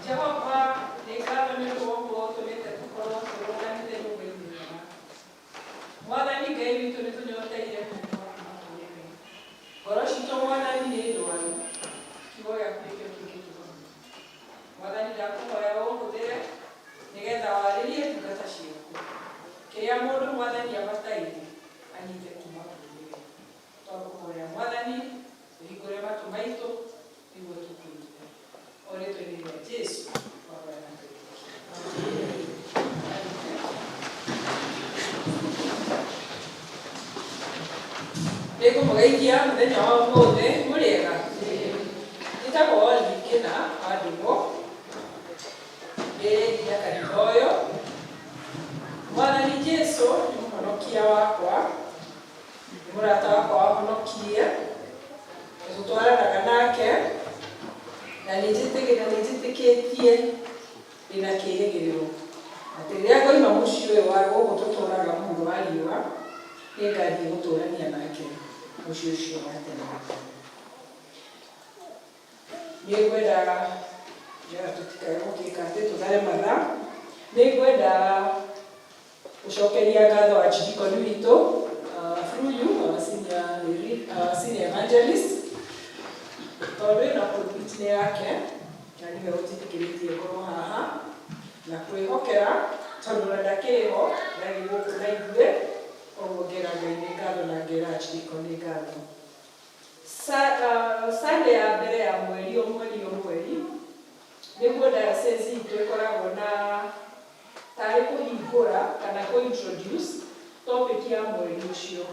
Jehova, nĩ ngatho nĩ ũndũ wa ũguo ũtũmĩte tũkorwo tũrũgamĩte nyũmba-inĩ ĩno yaku. Mwathani Ngai witũ, nĩ tũnyoteire kũigua kuma kũrĩ we. Ngoro citũ, Mwathani, nĩ ndwaru, kiugo gĩaku nĩkĩo kĩngĩtũhonia. Mwathani, ndakũhoya ũhũthĩre nĩgetha warĩrie ndungata ciaku. Kĩrĩa mũndũ, Mwathani, abataire anyite kuma kũrĩ we. Twakũhoya, Mwathani, ũhingũre matũ maitũ nĩguo tũkũigue. O rĩtwa-inĩ rĩa Jesu twahoya na twetĩkia. Nĩngũmũgeithia mũthenya wa ũmũthĩ, mũrĩega? Njĩtagwo Olive Kĩna wa Ndũng'ũ, ndĩ nginya kanitha ũyũ. Mwathani Jesu nĩ mũhonokia wakwa, nĩ mũrata wakwa wahonokirie, na tũtwaranaga nake, na nĩ njĩtĩkĩtie ndĩna kĩĩrĩgĩrĩro atĩ rĩrĩa ngoima mũciĩ ũyũ wa gũkũ tũtũraga mũhuro wa riũa, nĩngathiĩ gũtũrania nake mũciĩ ũcio wa tene na tene. Nĩngwenda, nĩgetha tũtikae gũgĩka atĩ tũthare mathaa, nĩngwenda gũcokeria ngatho archdeacon witũ, through you, our senior, our senior evangelist. Tondũ ĩno pulpit nĩ yake na nĩwe ũnjĩtĩkĩrĩtie ngorwo haha na kwĩhokera, tondũ ona ndakĩrĩ ho, ndarĩ gũkũ na ithuĩ. Koguo ngera Ngai nĩ ngatho na ngera Archdeacon nĩ ngatho. Sunday ya mbere ya mweri, o mweri o mweri, nĩguo diocese itũ ĩkoragwo na tarĩ kũhingũra kana kũ introduce topic ya mweri ũcio.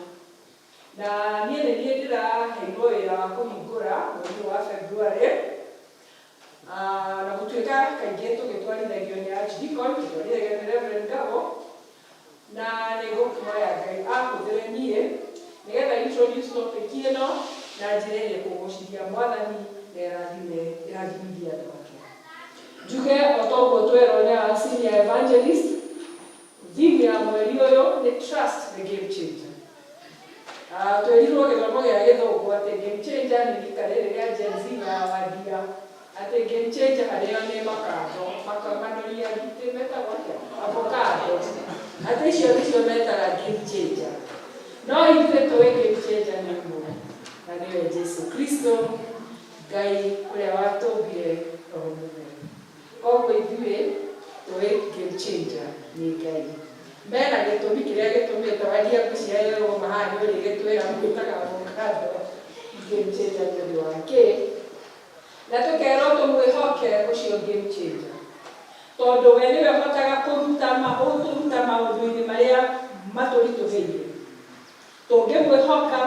Na niĩ nĩ niĩ ndĩraheirwo wĩra wa kũhingũra mweri ũyũ wa February. Na gũtuĩka kaingĩ tũgĩtwarithagio nĩ Archdeacon, tũtwarithagio nĩ Reverend Ngabo, na nĩ ngũkĩhoya Ngai ahũthĩre niĩ nĩgetha introduce topic ĩno na njĩra ĩrĩa ĩkũgocithia Mwathani na ĩrathime ĩrathimithie andũ ake. Njuge o ta ũguo twerwo nĩ our senior evangelist, theme ya mweri ũyũ nĩ "Trust the Game Changer". Twerirwo gĩthomo gĩa gĩthũngũ atĩ game changer nĩ rika rĩrĩ rĩa Gen Z na wandia, atĩ game changer harĩo nĩ makando manoria gitĩ metagwo atĩa, avocado, atĩ icio nĩcio metaga game changer. No ithuĩ tũĩ game changer nĩ ũmwe, na nĩwe Jesu Kristo, Ngai ũrĩa watũmbire roho mũtheru. Koguo ithuĩ tũĩ game changer nĩ Ngai. Mena gĩtũmi kĩrĩa gĩtũmĩte wandia ngwĩciria yerwo haha nĩ ũrĩgĩtwĩra mwĩtaga avocado game changer nĩ ũndũ wa kĩ. Na tũkerwo tũmwĩhoke ũcio game changer, tondũ we nĩwe ũhotaga kũruta ũtũruta maũndũ-inĩ marĩa matũritũhĩire. Tũngĩmwĩhoka,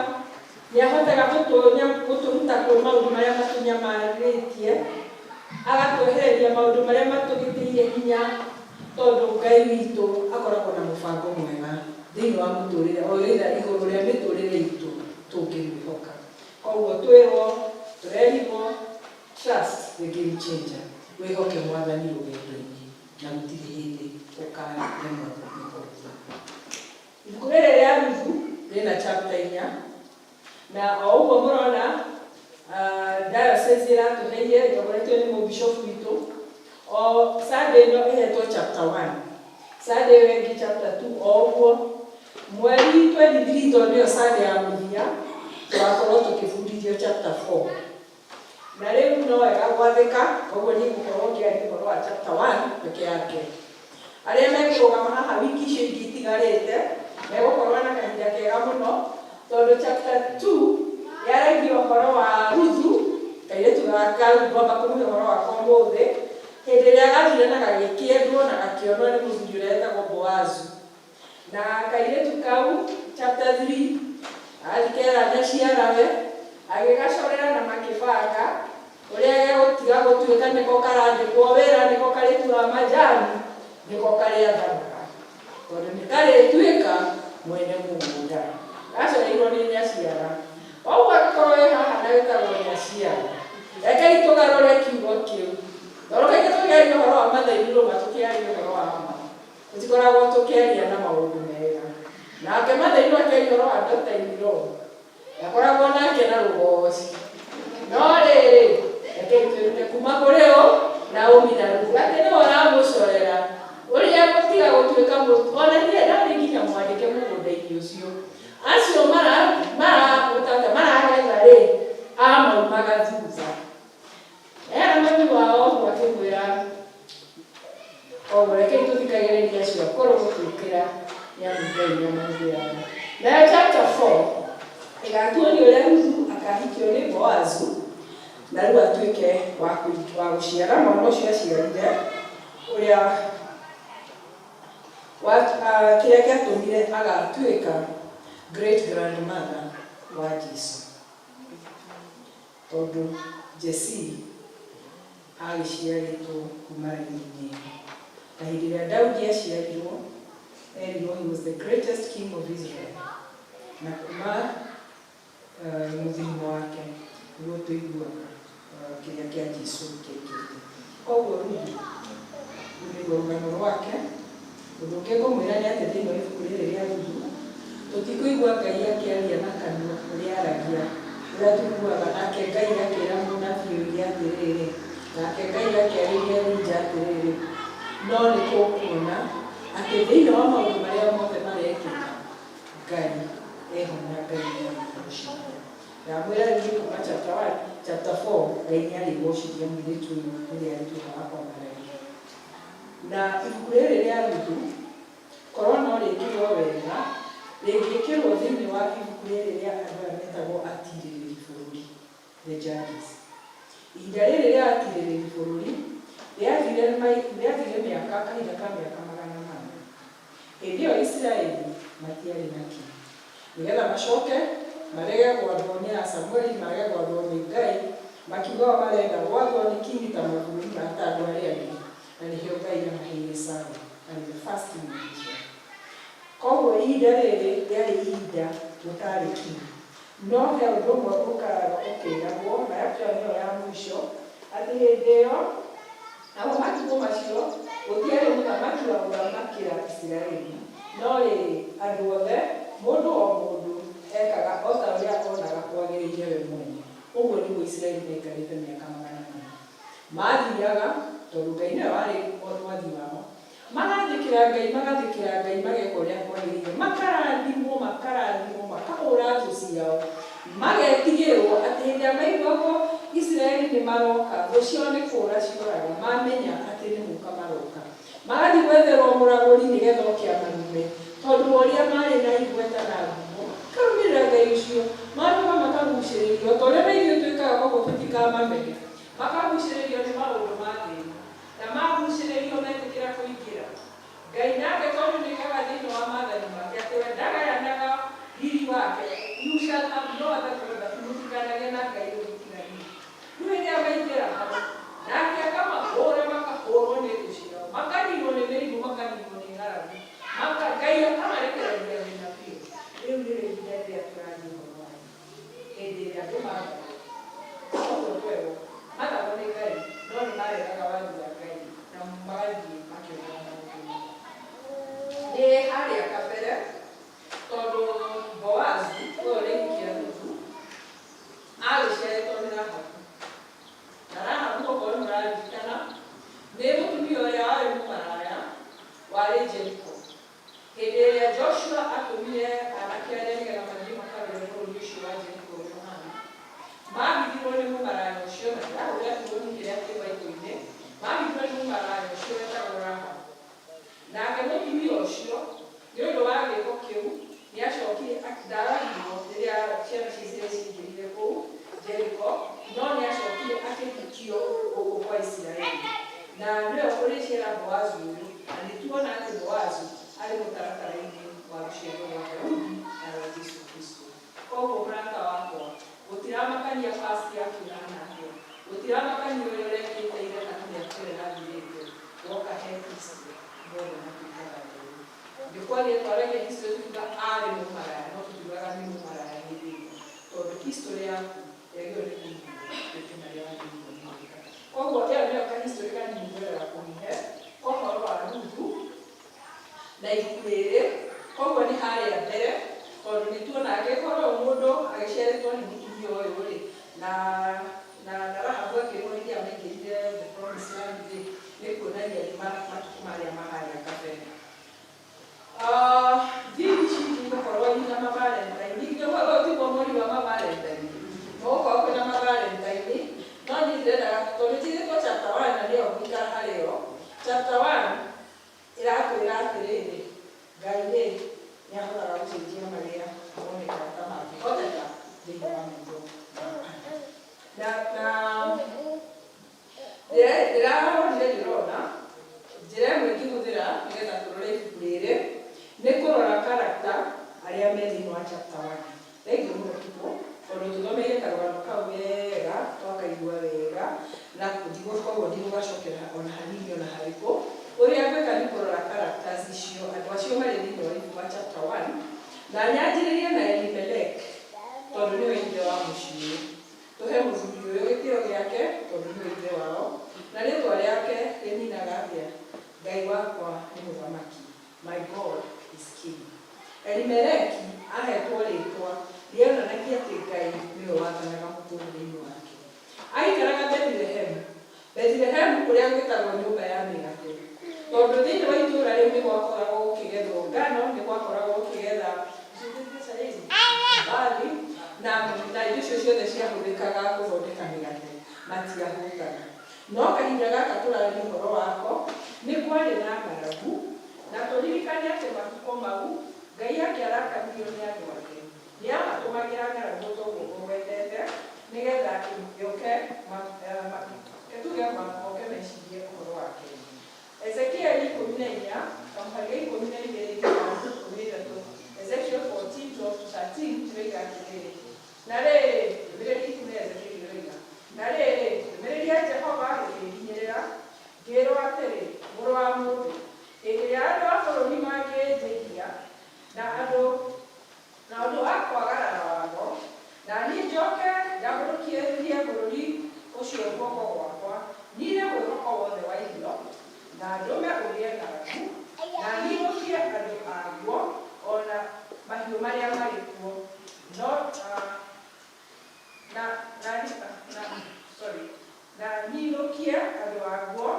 nĩ ahotaga gũtũruta kwĩ maũndũ marĩa matũnyamarĩtie, agatwehereria maũndũ marĩa matũgitĩire hinya, tondũ Ngai witũ akoragwo na mũbango mwega thĩinĩ wa mũtũrĩre o either igũrũ rĩa mĩtũrĩre itũ tũngĩmwĩhoka. Koguo twĩrwo, tũrerirwo, "Trust the Game Changer", wĩhoke Mwathani rũgendo-inĩ na gũtirĩ hĩndĩ ũkaremwo nĩ kũrutha. Ibuku rĩrĩ rĩa Ruthu rĩna chapter 4, na o ũguo mũrona diocese ĩratũheire ĩtongoretio nĩ mũbishopu witũ, o Sunday ĩno ĩhetwo chapter 1, Sunday ĩyo ĩngĩ chapter 2, o ũguo mweri 23, tondũ nĩyo Sunday ya mũthia, tũgakorwo tũkĩbundithio chapter 4. Na rĩu no wega gwathĩka, koguo niĩ ngũkorwo ngĩaria ũhoro wa chapter 1 peke yake. Arĩa mekũrũgama haha wiki icio ingĩ itigarĩte megũkorwo na kahinda kega mũno, tondũ chapter 2 yaragia ũhoro wa Ruthu, kairĩtu gaka rĩu ngwamba kũmũhe ũhoro wakwa ũmũthĩ, hĩndĩ ĩrĩa gathire na gagĩkĩendwo na gakĩonwo nĩ mũthuri ũrĩa wetagwo Boazu. Na kairĩtu kau, chapter 3, athi kera nyaciarawe, agĩgacorera na makĩbanga ũrĩa gegũtiga gũtuĩka nĩko karandĩkwo wĩra, nĩko karĩtuaga majani, nĩko karĩathanaga, tondũ nĩ karĩtuĩka mwene mũgũnda. Gacoreirwo nĩ nyaciara. Koguo angĩkorwo wĩ haha na wĩtagwo nyaciara, rekei tũgarũre kiugo kĩu, tondũ kaingĩ tũkĩaria ũhoro wa mathainirwo tũkĩaria ũhoro wa ma, tũtikoragwo tũkĩaria na maũndũ mega. Nake mathainirwo akĩaria ũhoro wa daughter-in-law, ndakoragwo nake na rũgoci. No rĩrĩ, rekei twĩrute kuma kũrĩ ũ Naomi na Ruthu, atĩ nĩwe ũramũcorera ũrĩa gũtiga gũtuĩka ona niĩ ndarĩ nginya mwandĩke mũgũnda-inĩ ũcio. Acio mara maragetha rĩ, amaumaga thutha era mami wao ũguo akĩmwĩra. Koguo rekei tũthikagĩrĩrie acio akũrũ gũtwĩkĩra, nĩ amu Ngai nĩ amahũthĩraga. Nayo chapter 4 ĩgatuonia ũrĩa Ruthu akahikio nĩ Boazu na rĩu atuĩke wa gũciara mwana ũcio aciarire, ũrĩa kĩrĩa gĩatũmire agatuĩka great grandmother wa Jesu, tondũ Jesii agĩciarĩtwo kuma raini-inĩ ĩyo. Na hĩndĩ ĩrĩa Daudi aciarirwo, erirwo he was the greatest king of Israel, na kuma mũthirimo wake nĩguo tũiguaga kĩrĩa kĩa Jesu kĩekĩte. Koguo Ruthu, rũu nĩruo rũgano rwake. Ũndũ ũngĩ ngũmwĩra nĩ atĩ thĩinĩ wa ibuku rĩrĩ rĩa Ruthu, tũtikũigua Ngai akĩaria na kanua ũrĩa aragia, ũrĩa tũiguaga nake Ngai akĩra mũnabii oige atĩrĩrĩ, nake Ngai akĩarĩria Elija atĩrĩrĩ. No nĩ tũkuona atĩ thĩinĩ wa maũndũ marĩa mothe marekĩka, Ngai eho na Ngai nĩ ũcio. Ndamwĩra rĩu nĩ kuma chapter 1. Chapter 4, Ngai nĩ arĩgocithia mũirĩtu ũyũ rĩrĩa arĩtuĩka wa kwambarario. Na ibuku rĩrĩ rĩa Ruthu, korwo no rĩkĩrwo wega, rĩngĩkĩrwo thĩinĩ wa ibuku rĩrĩ rĩa andũ aya metagwo atirĩrĩri bũrũri, the judges. Ihinda rĩrĩ rĩa atirĩrĩri bũrũri rĩathire rĩathire mĩaka kahinda ka mĩaka 400. Hĩndĩ ĩyo Isiraeli matiarĩ na kĩ. Nĩgetha macoke marege gwathwo nĩ Samueli, marege gwathwo nĩ Ngai, makiuga o marenda gwathwo nĩ king ta mabũrũri ma ta andũ arĩa angĩ, na nĩkĩo Ngai amaheire Saul arĩ the first king of Israel. Koguo ihinda rĩrĩ rĩarĩ ihinda gũtarĩ king. No he ũndũ ũmwe ũkaraga ũkĩragwo, na actually nĩyo ya mũico, atĩ hĩndĩ ĩyo, namo matukũ macio, gũtiarĩ mũthamaki wa gũthamakĩra Isiraeli, no rĩrĩ, andũ othe, mũndũ o mũndũ, ekaga o ta ũrĩa onaga kwagĩrĩire we mwene. Ũguo nĩguo Isiraeli maikarĩte mĩaka 400. Maathiaga, tondũ Ngai nĩwe warĩ mwathi wao, magathĩkĩra Ngai, magathĩkĩra Ngai, mageka ũrĩa kwagĩrĩire, makarathimwo, makarathimwo, makahũra thũ ciao, magetigĩrwo atĩ hĩndĩ ĩrĩa maiguagwo Isiraeli nĩ maroka, thũ ciao nĩ kũũra cioraga, mamenya atĩ nĩ gũka maroka. Magathiĩ gwetherwo mũragũri nĩgetha oke amarume, tondũ wa ũrĩa marĩ na igweta na ngumo, makarũmĩrĩra Ngai ũcio, magacoka makagucĩrĩrio, o ta ũrĩa na ithuĩ twĩkaga koguo tũtikamamenya, makagucĩrĩrio nĩ maũndũ ma thĩ ĩno, na magucĩrĩrio metĩkĩra kũingĩra. Ngai nake tondũ nĩoigaga thĩinĩ wa maathani make atĩ we ndagayanaga riri wake, you shall have no other God but mũtikanagĩe na Ngai ũngĩ tiga niĩ. Rĩu hĩndĩ ĩrĩa maingĩra hau, nake akamahũra makahũrwo nĩ thũ ciao, makaninwo nĩ mĩrimũ, makaninwo nĩ ng'aragu, maka, Ngai akamarekereria thĩna biũ. Rĩu nĩrĩo ihinda rĩrĩa tũraria ũhoro warĩo, hĩndĩ ĩrĩa andũ mathagwo. Ũguo twerwo, mathagwo nĩ Ngai, no nĩ maregaga wathi wa Ngai na magathiĩ makĩonaga maũndũ moru. Nĩ harĩa kabere, tondũ Boazu, ũyũ ũrehikia Ruthu, agĩciarĩtwo nĩ Rahabu. Na Rahabu okorwo nĩ mũraririkana, nĩ mũtumia ũrĩa warĩ mũmaraya, warĩ Jeriko. Hĩndĩ ĩrĩa Joshua atũmire anake arĩa nĩgetha mathiĩ makarore bũrũri ũcio wa Jeriko ũrĩa ũhana, mahithirwo nĩ mũmaraya ũcio, na ndirahũthĩra kiugo kĩrĩa kĩ Bible-inĩ, mahithirwo nĩ mũmaraya ũcio wetagwo Rahabu. Nake mũtumia ũcio, nĩ ũndũ wa gĩko kĩu, nĩ acokire, ndaragirwo rĩrĩa ciana cia Isiraeli ciaingĩrire kũu Jeriko, no nĩ acokire akĩhikio gũkũ kwa Isiraeli. Na nĩwe ũrĩciara Boazu ũyũ, na nĩ tuona atĩ Boazu arĩ mũtaratara-inĩ wa rũciaro rwa Daudi na rwa Jesu Kristo. Koguo mũrata wakwa, gũtiramakania past yaku ĩhana atĩa, gũtiramakania ũrĩa ũrekĩte ira kana mĩaka ĩyo ĩrathirĩte, woka he Kristo mothe matuĩkaga merũ. Nĩ kwaria twaragia history tukiuga arĩ mũmaraya, no tũtiugaga nĩ mũmaraya hĩndĩ ĩyo, tondũ history yaku yagĩrĩirwo nĩ kũninwo wĩke marĩa wagĩrĩirwo nĩ gwĩka. Koguo ĩyo nĩyo ka history kanini ngwendaga kũmũhe ka ũhoro wa Ruthu na ibuku rĩrĩ. Koguo nĩ harĩa mbere, tondũ nĩ tuona angĩkorwo ũyũ mũndũ agĩciarĩtwo nĩ mũtumia ũyũ rĩ, na na na Rahabu akĩrwo hĩndĩ ĩrĩa maingĩrire the promised land rĩ, nĩ kuonania nĩ matukũ marĩa ma harĩa kabere. Thimi ici igũkorwo ina ma Valentine, ũyũ tiguo mweri wa ma Valentine, nĩgũkorwo kwĩna ma Valentine, no niĩ ndĩrendaga tondũ njigĩtwo chapter 1 na nĩyo ngũikara harĩyo. Chapter 1 ĩratwĩra atĩrĩrĩ, Ngai rĩ, nĩ ahotaga gũcenjia marĩa monekaga ta mangĩhoteka thĩinĩ wa maitho ma andũ. Na na ndĩrarorire ndĩrona njĩra ĩmwe ingĩhũthĩra nĩgetha tũrore ibuku rĩrĩ nĩ kũrora character arĩa me thĩinĩ wa chapter 1. Thengiũ mũno Tukũ, tondũ tũthomeire karũgano kau wega, twakaigua wega, na koguo ndigũgacokera ona hanini ona harĩkũ. Ũrĩa ngwĩka nĩ kũrora characters icio, andũ acio marĩ thĩinĩ wa ibuku wa chapter 1, na nyanjĩrĩrie na Elimelech, tondũ nĩwe ithe wa mũciĩ ũyũ. Tũhe mũthuri ũyũ gĩtĩo gĩake, tondũ nĩwe ithe wao, na rĩtwa rĩake rĩninaga atĩa? Ngai wakwa nĩ mũthamaki. My God is King. Elimeleki ahetwo rĩtwa rĩonanagia atĩ Ngai nĩwe wathanaga mũtũũrĩre-inĩ wake. Aikaraga Bethilehemu, Bethilehemu kũrĩa gwĩtagwo nyũmba ya mĩgate, tondũ thĩinĩ wa itũũra rĩu nĩ gwakoragwo gũkĩgethwo ngano, nĩ gwakoragwo gũkĩgetha barley, na na indo icio ciothe ciahũthĩkaga gũthondeka mĩgate matiahũtaga. No kahinda gaka tũraria ũhoro wako nĩ kwarĩ na ng'aragu, na tũririkane atĩ matukũ mau Ngai angĩarakaririo nĩ andũ ake, nĩ aamatũmagĩra ng'aragu o ta ũguo ngũgwetete, nĩgetha yũke, reke tuge moke mecirie ũhoro wake. Ezekieli 14, kamũhari ga 12 nginya 13, Ezekiel 14, 12 to 13, ĩroiga atĩrĩrĩ, Na rĩrĩ, ndũmĩrĩri ibuku rĩa Ezekieli ĩroiga, Na rĩrĩ, ndũmĩrĩri ya Jehova ĩkĩnginyĩrĩra, ngĩĩrwo atĩrĩ, Mũrũ wa mũndũ, hĩndĩ ĩrĩa andũ a bũrũri mangĩnjĩhia na andũ na ũndũ wa kwagarara watho, na niĩ njoke ndambũrũkĩrie bũrũri ũcio guoko gwakwa, nine mwĩhoko wothe wa irio, na ndũme ũgĩe ng'aragu, na ninũkie andũ aguo o na mahiũ marĩa marĩ kuo, no, na, na, na, sorry, na ninũkie andũ aguo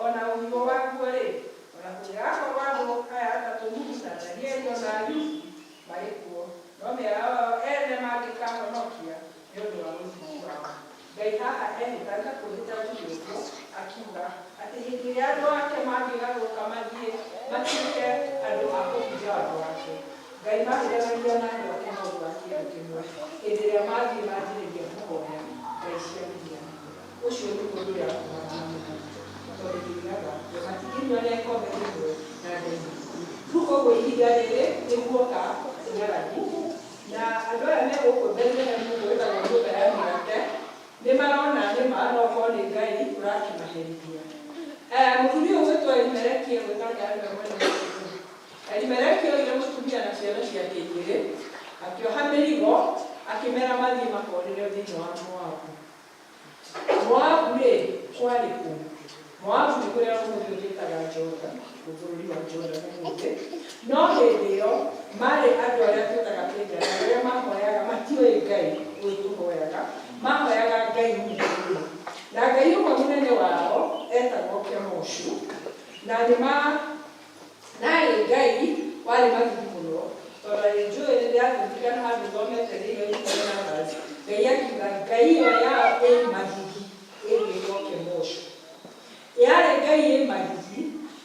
o na ũhiũ waguo-rĩ, o na kũngĩgakorũo andũ aya atatũ, Nuhu, na Danieli, o na Ayubu, marĩ kuo, no mĩoyo yao ene mangĩkahonokia nĩ ũndũ wa ũthingu wao. Ngai haha ehĩta na kwĩhĩta njuge ũguo, akiuga atĩ hĩndĩ ĩrĩa andũ ake mangĩgarũrũka mathiĩ matuĩke andũ a kũhunjia watho wake, Ngai mahĩtanagia na andũ ake na ũndũ wa kĩndũ kĩmwe, hĩndĩ ĩrĩa mathiĩ manjĩrĩria kũhoya ngai cia mĩhianano. Ũcio nĩguo ũndũ ũrĩa watũmaga mamũhunje, tondũ ndoigaga, we matingĩnyua na gĩkombe kĩmwe na ndaimono. Rĩu koguo ihinda rĩrĩ nĩ guoka ng'aragu, na andũ aya me gũkũ Bethilehemu gũkũ ĩtagwo nyũmba ya mĩgate, nĩ marona nĩ ma no okorwo nĩ Ngai ũrakĩmaherithia. Mũthuri ũyũ ũgwĩtwo Elimeleki egwĩka atĩa nĩwe mwene mũciĩ ũyũ? Elimeleki oire mũtumia na ciana ciake igĩrĩ, akĩoha mĩrigo, akĩmera mathiĩ makorĩre thĩinĩ wa Moabu. Moabu-rĩ, kwarĩ kũ? Moabu nĩ kũrĩa ũmũthĩ ũyũ twĩtaga Jordan, bũrũri wa Jordan ũmũthĩ. No hĩndĩ ĩyo maarĩ andũ arĩa twĩtaga pagan, andũ arĩa mahoyaga, matioĩ Ngai ũyũ tũhoyaga, mahoyaga ngai nyingĩ mũno. Na ngai ũmwe mũnene wao etagwo Kemoshu, na nĩ ma Na arĩ Ngai warĩ magigi mũno, tondũ arĩ njũĩ nĩndĩraririkana handũ thomete thĩinĩ wa ibuku rĩa Numbers, Ngai akiuga ngai ĩyo yao ĩ magigi ĩgwĩtwo Kemoshu. Yarĩ ngai ĩ magigi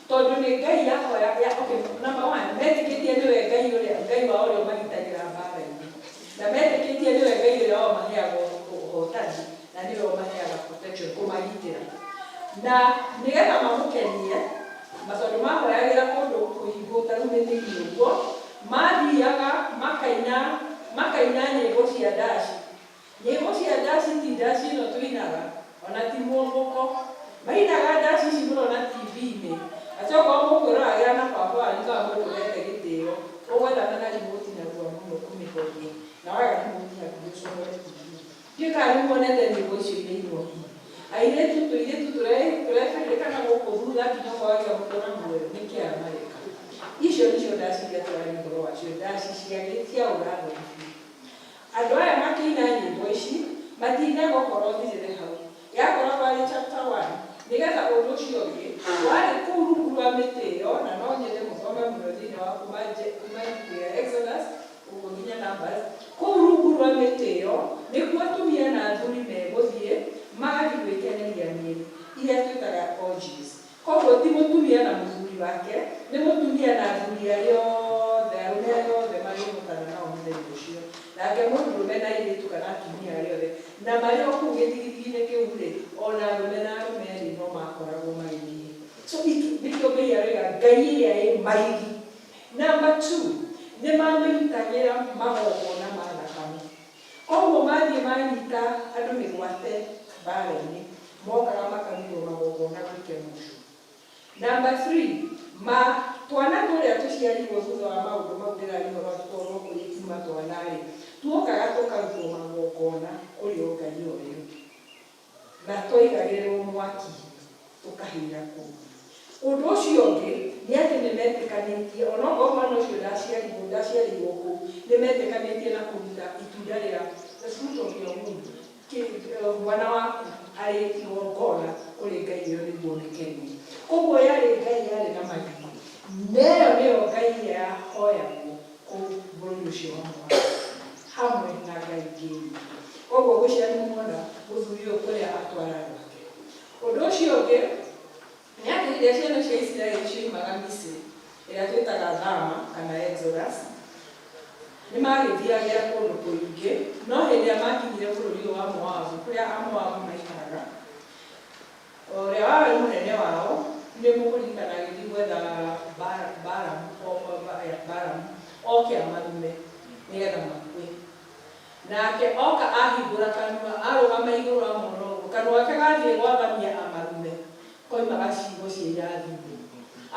tondũ nĩ ngai yahoya, ya, okay, number one, metĩkĩtie nĩwe ngai ũrĩa, ngai wao ũrĩa ũmagitagĩra mbara-inĩ. Na metĩkĩtie nĩwe ngai ũrĩa ũmaheaga ũhotani na nĩwe ũmaheaga protection, kũmagitĩra. Na nĩgetha mamũkenie, Na tondũ maahoyagĩra kũndũ kũhingũ ta rĩu mĩtĩ-inĩ ũguo, maathiaga makaina, makaina nyĩmbo cia ndaci. Nyĩmbo cia ndaci ti ndaci ĩno tũinaga, o na ti mũomoko. Mainaga ndaci ici mũrona TV-inĩ, atĩ okorwo mũkwĩroragĩra na baba wanyu kana mũndũ ũhete gĩtĩo, ũgwethana na remote narua mũno ũmĩhorie, na waga remote hakuhĩ ũcomore TV. Ndiũĩ kana nĩ muonete nyĩmbo icio irainwo hihi. Airĩtu, tũirĩtu tũrebĩrĩrĩkana gũkũ thutha nginya ũkoragia mũndũ na muoyo nĩkĩ aya mareka. Icio nĩcio ndaci iria tũraria ũhoro wacio, ndaci cia cia ũra-thoni biũ. Andũ aya makĩina nyĩmbo ici, matiinaga ũhoro ũthirĩre hau. Yakoragwo arĩ chapter one, nĩgetha ũndũ ũcio ũngĩ, warĩ kũu rungu rwa mĩtĩ ĩyo, na no nyende mũthome mũno thĩinĩ wa kuma kuma ibuku rĩa Exodus, ũguo nginya Numbers, kũu rungu rwa mĩtĩ ĩyo, nĩkuo atumia na athuri megũthiĩ, magathiĩ gwĩkeneria mĩĩrĩ, iria twĩtaga orgies. Koguo ti mũtumia na mũthuri wake, nĩ mũtumia na athuri arĩa othe, arũme arĩa othe marĩhotana nao mũthenya ũcio, nake mũndũrũme na airĩtu kana atumia arĩa othe, na marĩ o kũu gĩthigithigi-inĩ kĩu-rĩ, o na arũme na arũme-rĩ, no makoragwo magĩthiĩ. So it, nĩkĩo Ngai aroiga ngai ĩrĩa ĩ magigi. Number two, nĩ mamĩrutagĩra magongona ma thakame. Koguo mathiĩ manyita andũ mĩgwate mbara-inĩ, mokaga makarutwo magongona gwĩ Kemoshu. Number three, ma twana tũrĩa tũciarirwo thutha wa maũndũ mau ndĩraria ũhoro wa tũkoragwo no kũrĩ kuma twana-rĩ, tuokaga tũkarutwo magongona kũrĩ o ngai o ĩyo. Na twaigagĩrĩrwo mwaki-inĩ tũkahĩra kũu. Ũndũ ũcio ũngĩ nĩ atĩ nĩ metĩkanĩtie, o na okorwo mwana ũcio ndaciarirwo, ndaciarĩirwo kũu, nĩ metĩkanĩtie na kũruta itunda rĩa, the fruit of your womb, mwana waku arĩ igongona kũrĩ ngai ĩyo nĩguo ũmĩkenie. Koguo yarĩ ngai yarĩ na magigi, na ĩyo nĩyo ngai ĩrĩa yahoyagwo kũu bũrũri ũcio wa Moabi, hamwe na ngai ingĩ. nyingĩ nyingĩ. Koguo ngwĩciria nĩ muona mũthuri ũyũ kũrĩa atwara andũ ake. Ũndũ ũcio ũngĩ nĩ atĩ hĩndĩ ĩrĩa ciana cia Isiraeli cioimaga Misiri, ĩrĩa twĩtaga Thama kana Exodus, nĩ magĩthiagĩra kũndũ kũingĩ, no hĩndĩ ĩrĩa makinyire bũrũri ũyũ wa Moabu, kũrĩa Amoabu maikaraga, ũrĩa warĩ mũnene wao, nĩ mũkũririkana agĩthiĩ gwetha Balamu, Balamu oke amarume nĩgetha makue. Nake oka ahingũra kanua, arũgama igũrũ amona ũguo, kanua gake gathiĩ gwathamia amarume, koimaga ciugo cia irathimo.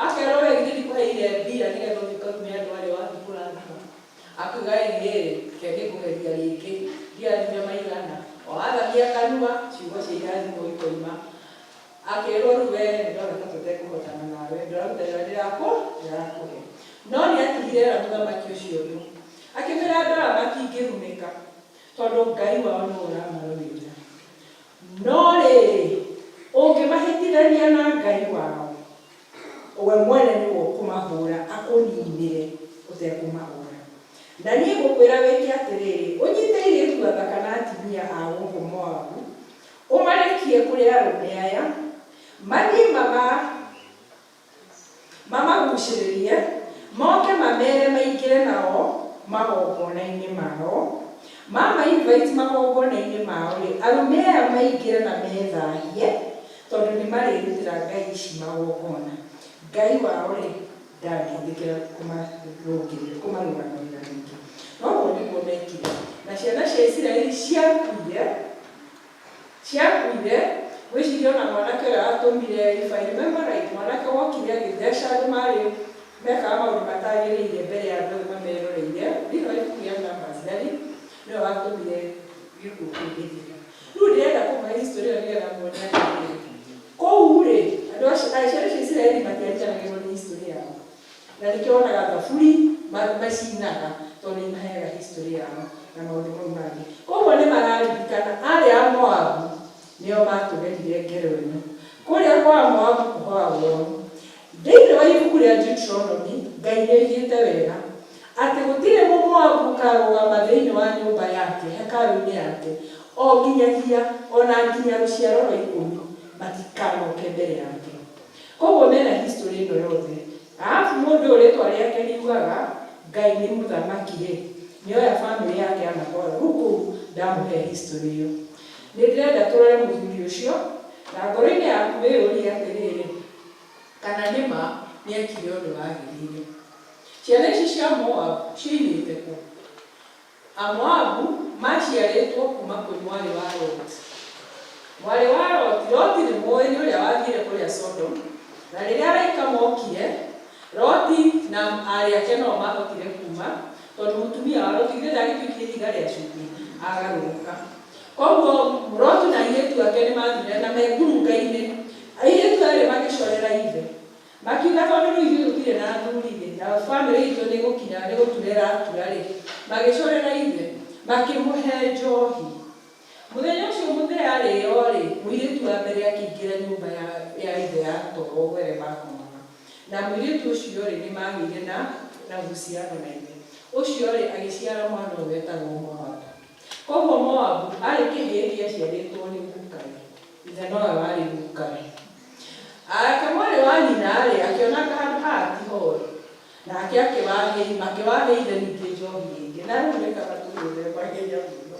Akerwo we githĩ ndikũheire mbia nĩgetha ũthiĩ ũkarume andũ arĩa wathiĩ kũrathima. Akiuga ĩhĩ, reke ngĩkũgeria rĩngĩ, ndirathime maigana. O athamia kanua, ciugo cia irathimo ikoima. Akĩrwo rĩu we nĩ ndona ta tũtekũhotana nawe, ndĩraruta wĩra ndĩrakũhe. No nĩ atigire era mũthamaki ũcio ũndũ. Akĩmera andũ aya matingĩrumĩka, tondũ Ngai wao nĩwe ũramarũĩrĩra. No rĩrĩ, ũngĩmahĩtithania na Ngai wao, we mwene nĩwe ũkũmahũra akũninĩre ũtekũmahũra. Na niĩ ngũkwĩra wĩke atĩrĩrĩ, ũnyite airĩtu athaka na atumia a gũkũ Moabu, ũmarekie kũrĩ arũme aya, mathiĩ mamagucĩrĩrie, moke mamere maingĩre nao magongona-inĩ mao. Mama invite magongona-inĩ mao-rĩ, arũme aya maingĩre na methahie, tondũ nĩ marĩrutĩra ngai ici magongona. Ngai wao-rĩ, ndangĩtĩkĩra kũmarũgamĩrĩra rĩngĩ. Na ũguo nĩguo mekire. Na ciana cia Isiraeli ciakuire, ciakuire, ngwĩciria ona mwanake ũrĩa watũmire, if I remember right, mwanake wokire agĩtheca andũ marĩ mekaga maũndũ matagĩrĩire mbere ya andũ othe mameroreire, thĩinĩ wa ibuku rĩa Numbers, rĩ, nĩwe watũmire gĩkuũ kĩu gĩthire. Rĩu ndĩrenda kũmũhe history ĩyo nĩgetha muone atĩrĩrĩ, kũu rĩ, andũ acio, ciana cia Isiraeli matiariganagĩrwo nĩ history yao. Na nĩkĩo wonaga thaburi macinaga tondũ nĩ imaheaga history yao na maũndũ mau mangĩ. Koguo nĩ mararirikana arĩa a Moabu nĩo matũgerire ngero ĩno. Kũrĩa kwa Moabu kũhoagwo ũũ. Thĩinĩ wa ibuku rĩa Deuteronomy, Ngai nĩ oigĩte wega atĩ gũtirĩ Mũmoabu ũkarũgama thĩinĩ wa nyũmba yake, hekarũ-inĩ yake, o nginyagia, o na nginya rũciaro rwa ikũmi matikanoke mbere yake. Koguo mena history ĩno yothe. Arabu mũndũ ũyũ rĩtwa rĩake riugaga Ngai nĩ mũthamaki rĩ, nĩoya famĩlĩ yake amatwara. Rĩu kũu ndamũhe history ĩyo. Nĩ ndĩrenda tũrore mũthuri ũcio, na ngoro-inĩ yaku wĩyũrie atĩrĩrĩ, kana nĩ ma nĩ ekire ũndũ wagĩrĩire. Ciana ici cia Moab cioimĩte kũ? Amoabu maciarĩtwo kuma kwĩ mwarĩ wa Loti. Mwarĩ wa Loti, Loti nĩ mũĩ nĩ ũrĩa wathiire kũrĩa Sodom, na rĩrĩa araika mokire, Loti na arĩ ake no mahotire kuma, tondũ mũtumia wa Loti githĩ ndagĩtuĩkire ihiga rĩa cumbĩ agarũrũka. Koguo Loti na airĩtu ake nĩ mathire na me ngurunga-inĩ, airĩtu erĩ magĩcorera ithe. Makiuga tondũ rĩu ithuĩ tũtirĩ na athuri-rĩ, na bamĩrĩ itũ nĩ gũkinya nĩ gũtura ĩratura-rĩ, magĩcorera ithe, makĩmũhe njohi. Mũthenya ũcio mũthee arĩo-rĩ, mũirĩtu wa mbere akĩingĩra nyũmba ya ithe ya toro ũrĩa makomaga. Na mũirĩtu ũcio-rĩ, nĩ magĩire na uhusiano na ithe. Ũcio-rĩ, agĩciara mwana ũyũ wetagwo Moabu. Koguo Moabu arĩ kĩhĩĩ gĩaciarĩtwo nĩ gukawe. Ithe nowe warĩ gukawe. Ake mwarĩ wa nyina-rĩ, akĩona handũ haha tiho-rĩ, nake akĩwahe, makĩwahe ithe ningĩ njohi ĩngĩ. Na rĩu nĩ kaba tũmĩthembagie nyamũ ĩno.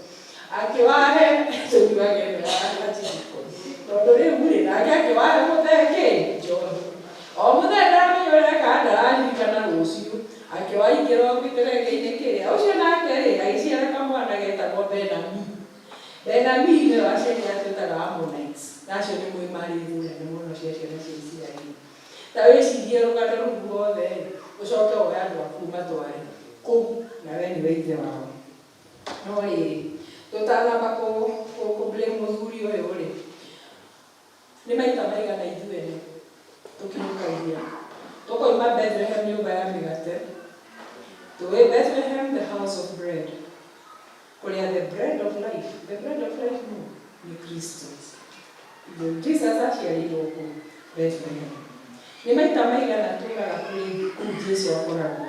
Akĩwahe tũnyuage ĩno ya njiriko. Tondũ rĩu-rĩ, nake akĩwahe mũthee kĩ? Njohi. O mũthee ndaramenya ũrĩa ekaga, ndararirikana rũciũ. Akĩwaingĩra o gĩterenge-inĩ kĩrĩa. Ũcio nake-rĩ, agĩciara kamwana getagwo Ben-Ami. Ben-Ami nĩwe waciarire arĩa twĩtaga Ammonites, na acio nĩ mũĩ marĩ thũ nene mũno cia ciana cia Isiraeli. Ta wĩcirie rũgano rũu ruothe-rĩ, ũcoke woe andũ aku ũmatware kũu, na we nĩwe ithe wao. No rĩrĩ, tũtanamba kũ blame mũthuri ũyũ-rĩ, nĩ maita maigana ithuĩ ene tũkinyũkagia tũkoima Bethlehem nyũmba ya mĩgate, tũĩ Bethlehem the house of bread, kũrĩa the bread of life, the bread of life nũ? Nĩ Kristo. Jesus aciarĩirwo kũ? Bethlehem. Nĩ maita maigana tugaga kũrĩ kũu Jesu akoragwo,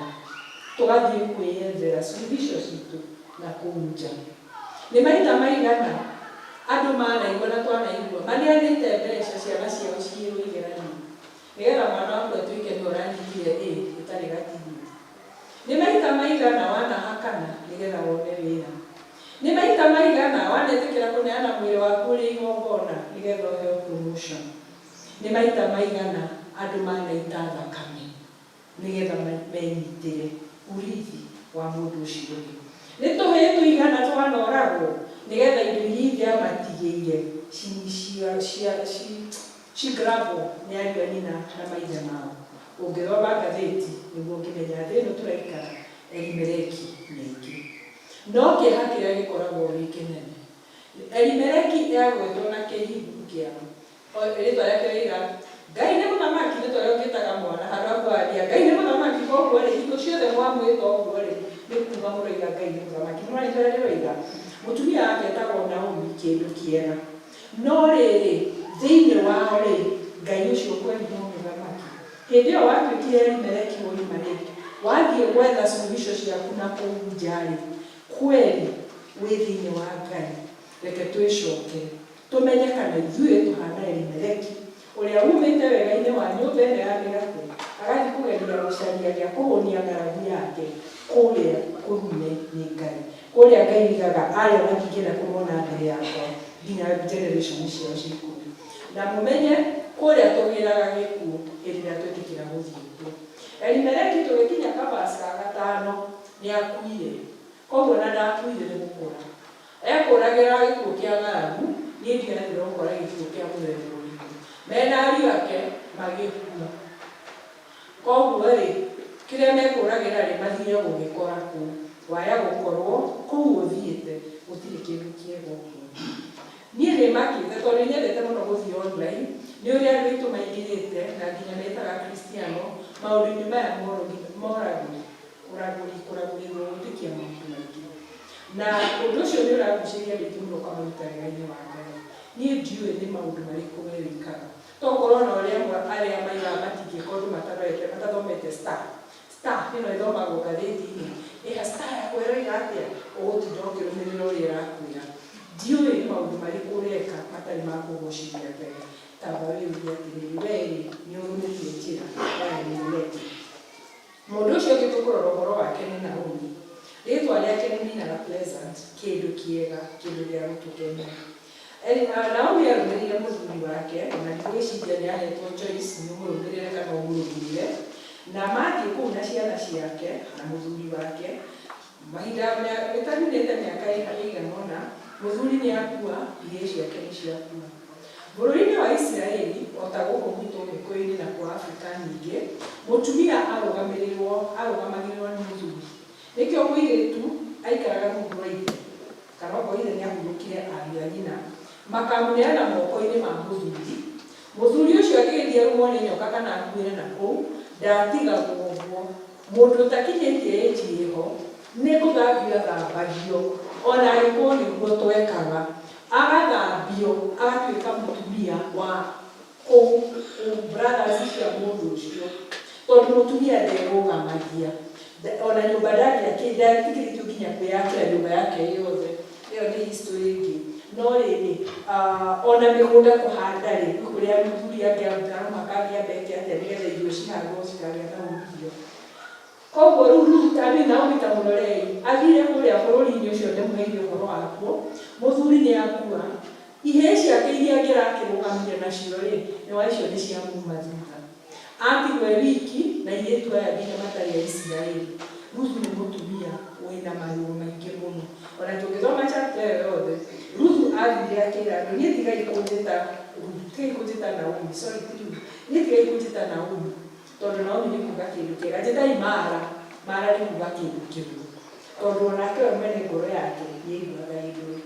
tũgathiĩ kwĩyethera suluhisho citũ na kũu nja. Nĩ maita maigana andũ manaigua na twanaigua maneanĩte mbeca ciana ciao ciĩrwo igeranio nĩgetha mwana waku atuĩke nĩwe ũranyitire A ĩtarĩ gatigithũ. Nĩ maita maigana wanahakana nĩgetha wone wĩra. Nĩ maita maigana wanetĩkĩra kũneana mwĩrĩ waku ũrĩ igongona nĩgetha ũheo promotion. Nĩ maita maigana andũ manaita thakame nĩgetha menyitĩre urithi wa mũndũ ũcio ũngĩ. Nĩ tũhĩĩ tũigana twanoragwo nĩgetha indo iria ithe amatigĩire cigrabwo nĩ ariũ a nyina na maithe mao. Ũngĩthoma ngathĩti nĩguo ũngĩmenya thĩ ĩno tũraikara Elimeleki nĩ aingĩ. No kĩeha kĩrĩa gĩkoragwo gĩ kĩnene, Elimeleki agwetwo na kĩhingu kĩa rĩtwa rĩake rĩoiga Ngai nĩ mũthamaki, nĩ ta ũrĩa ũngĩtaga mwana handũ ha kwaria Ngai nĩ mũthamaki, koguo rĩ, hingo ciothe mwamwĩta ũguo rĩ, nĩ kuga mũroiga Ngai nĩ mũthamaki. Nĩ wona rĩtwa rĩrĩa rĩroiga? Mũtumia wake etagwo Naomi, kĩndũ kĩega. No rĩrĩ, thĩinĩ wao rĩ, Ngai ũcio kweli no mũthamaki. Hĩndĩ ĩyo watuĩkire Elimeleki woima-rĩ, wathiĩ gwetha suluhisho ciaku na kũu nja-rĩ, kweli wĩ thĩinĩ wa Ngai? Reke twĩcokere, tũmenye kana ithuĩ tũhana Elimeleki, ũrĩa uumĩte wega-inĩ wa nyũmba ĩno ya mĩgate, agathiĩ kũgeria gũcaria gĩa kũhũnia ng'aragu yake kũrĩa kũrume nĩ Ngai. Kũrĩa Ngai oigaga, Arĩa matingĩenda kũmona mbere yakwa nginya generation ciao cia ikũmi. Na mũmenye, kũrĩa tũgĩraga gĩkuũ hĩndĩ ĩrĩa twetĩkĩra gũthiĩ kuo. Elimeleki tũgĩkinya ka verse ga gatano, nĩakuire. Koguo ona ndakuire nĩ gũkũra. Ekũragĩra gĩkuũ kĩa ng'aragu, niĩ ndiũĩ athire gũkora gĩkuũ kĩa mũthemba ũrĩkũ. Mena ariũ ake magĩkua. Koguo-rĩ, kĩrĩa mekũragĩra-rĩ, mathire gũgĩkora kũ? Waya gũkorwo kũu ũthiĩte gũtirĩ kĩndũ kĩega ũkuona. Niĩ nĩmakĩte tondũ nĩnyendete mũno gũthiĩ online, nĩ ũrĩa andũ aitũ maingĩrĩte na nginya metaga Akristiano maũndũ-inĩ maya ma ũragũri, ũragũri, kũragũrĩrwo gwĩtĩkia maũndũ maingĩ. Na ũndũ ũcio nĩ ũragucĩrĩria andũ aingĩ mũno ũkamaruta wega-inĩ wa Ngai. Niĩ ndiũĩ nĩ maũndũ marĩkũ we wĩkaga. Tokorwo na ũrĩa amwe arĩa maigaga matingĩka ũndũ matarorete matathomete Star. Star ĩno ĩthomagwo ngathĩti-inĩ. Ĩha Star yakwa ĩroiga atĩa? Ũgũtinda ũkĩrũmĩrĩra ũrĩa ĩrakwĩra. Ndiũĩ nĩ maũndũ marĩkũ ũreka matarĩ ma kũgocithia Ngai. Tamba wĩyũrie atĩrĩrĩ, wee-rĩ, nĩ ũrũmĩtie njĩra ya Elimeleki? Mũndũ ũcio ũngĩ tũkũrora ũhoro wake nĩ Naomi. Rĩĩtwa rĩake rĩminaga pleasant, kĩndũ kĩega, kĩndũ gĩa gũtũkenia. Naomi arũmĩrĩire mũthuri wake, na ndigwĩciria nĩ ahetwo choice nĩ ũmũrũmĩrĩre kana ũmũrũmĩrĩre. Na mathiĩ kũu na ciana ciake na mũthuri wake, mahinda ĩtaninĩte mĩaka ĩigana ũna, mũthuri nĩ akua, ihĩĩ ciake nĩ ciakua. Bũrũri-inĩ wa Isiraeli, o ta gũkũ gwitũ Gĩkũyũ-inĩ na kwa Afrika nyingĩ, mũtumia arũgamĩrĩrwo arũgamagĩrĩrwo nĩ mũthuri. Nĩkĩo mũirĩtu aikaraga rungu rwa ithe, kana okorwo ithe nĩahurũkire ariũ a nyina makamũneana moko-inĩ ma mũthuri. Mũthuri ũcio angĩgĩthiĩ arũmwo nĩ nyoka kana akuĩre na kũu, ndatigagwo ũguo. Mũndũ ũtakinyĩtie age ĩho, nĩ gũthambio athambagio, ona Agĩkũyũ nĩguo twekaga. Agathambio agatuĩka mũtumia wa kũu brothers cia mũndũ ũcio, tondũ mũtumia nderũgamagia. Ona nyũmba ndangĩetĩkĩrĩtio nginya kwĩyakĩra nyũmba yake yothe. Ĩyo nĩ history ĩngĩ. No rĩrĩ, ona mĩgũnda kũhanda rĩ, gwĩ kũrĩa mũthuri angĩaruta no mũhaka angĩamba eke atĩa nĩgetha irio cihandwo cikagĩa na umithio. Koguo rĩu Ruth, I mean Naomi ta mũrorei, athire kũrĩa bũrũri-inĩ ũcio ndĩmũheire ũhoro wakuo, mũthuri nĩ akua, ihĩĩ ciake iria angĩrakĩrũgamire nacio rĩ, nĩwa icio nĩ ciamuma thutha. Atigwo e wiki na airĩtu aya nginya matarĩ a Isiraeli. Ruthu nĩ mũtumia wĩna maruo maingĩ mũno. Ona tũngĩthoma chapter ĩyo yothe, Ruthu athire akĩra andũ, niĩ tigai kũnjĩta Ruthu, tigai kũnjĩta Naomi, sorry ti Ruthu, niĩ tigai kũnjĩta Naomi, tondũ Naomi nĩ kuga kĩndũ kĩega, njĩtai Mara, Mara nĩ kuga kĩndũ kĩrũrũ. Tondũ onake we mwene ngoro yake nĩ aiguaga ĩ ndũrũ.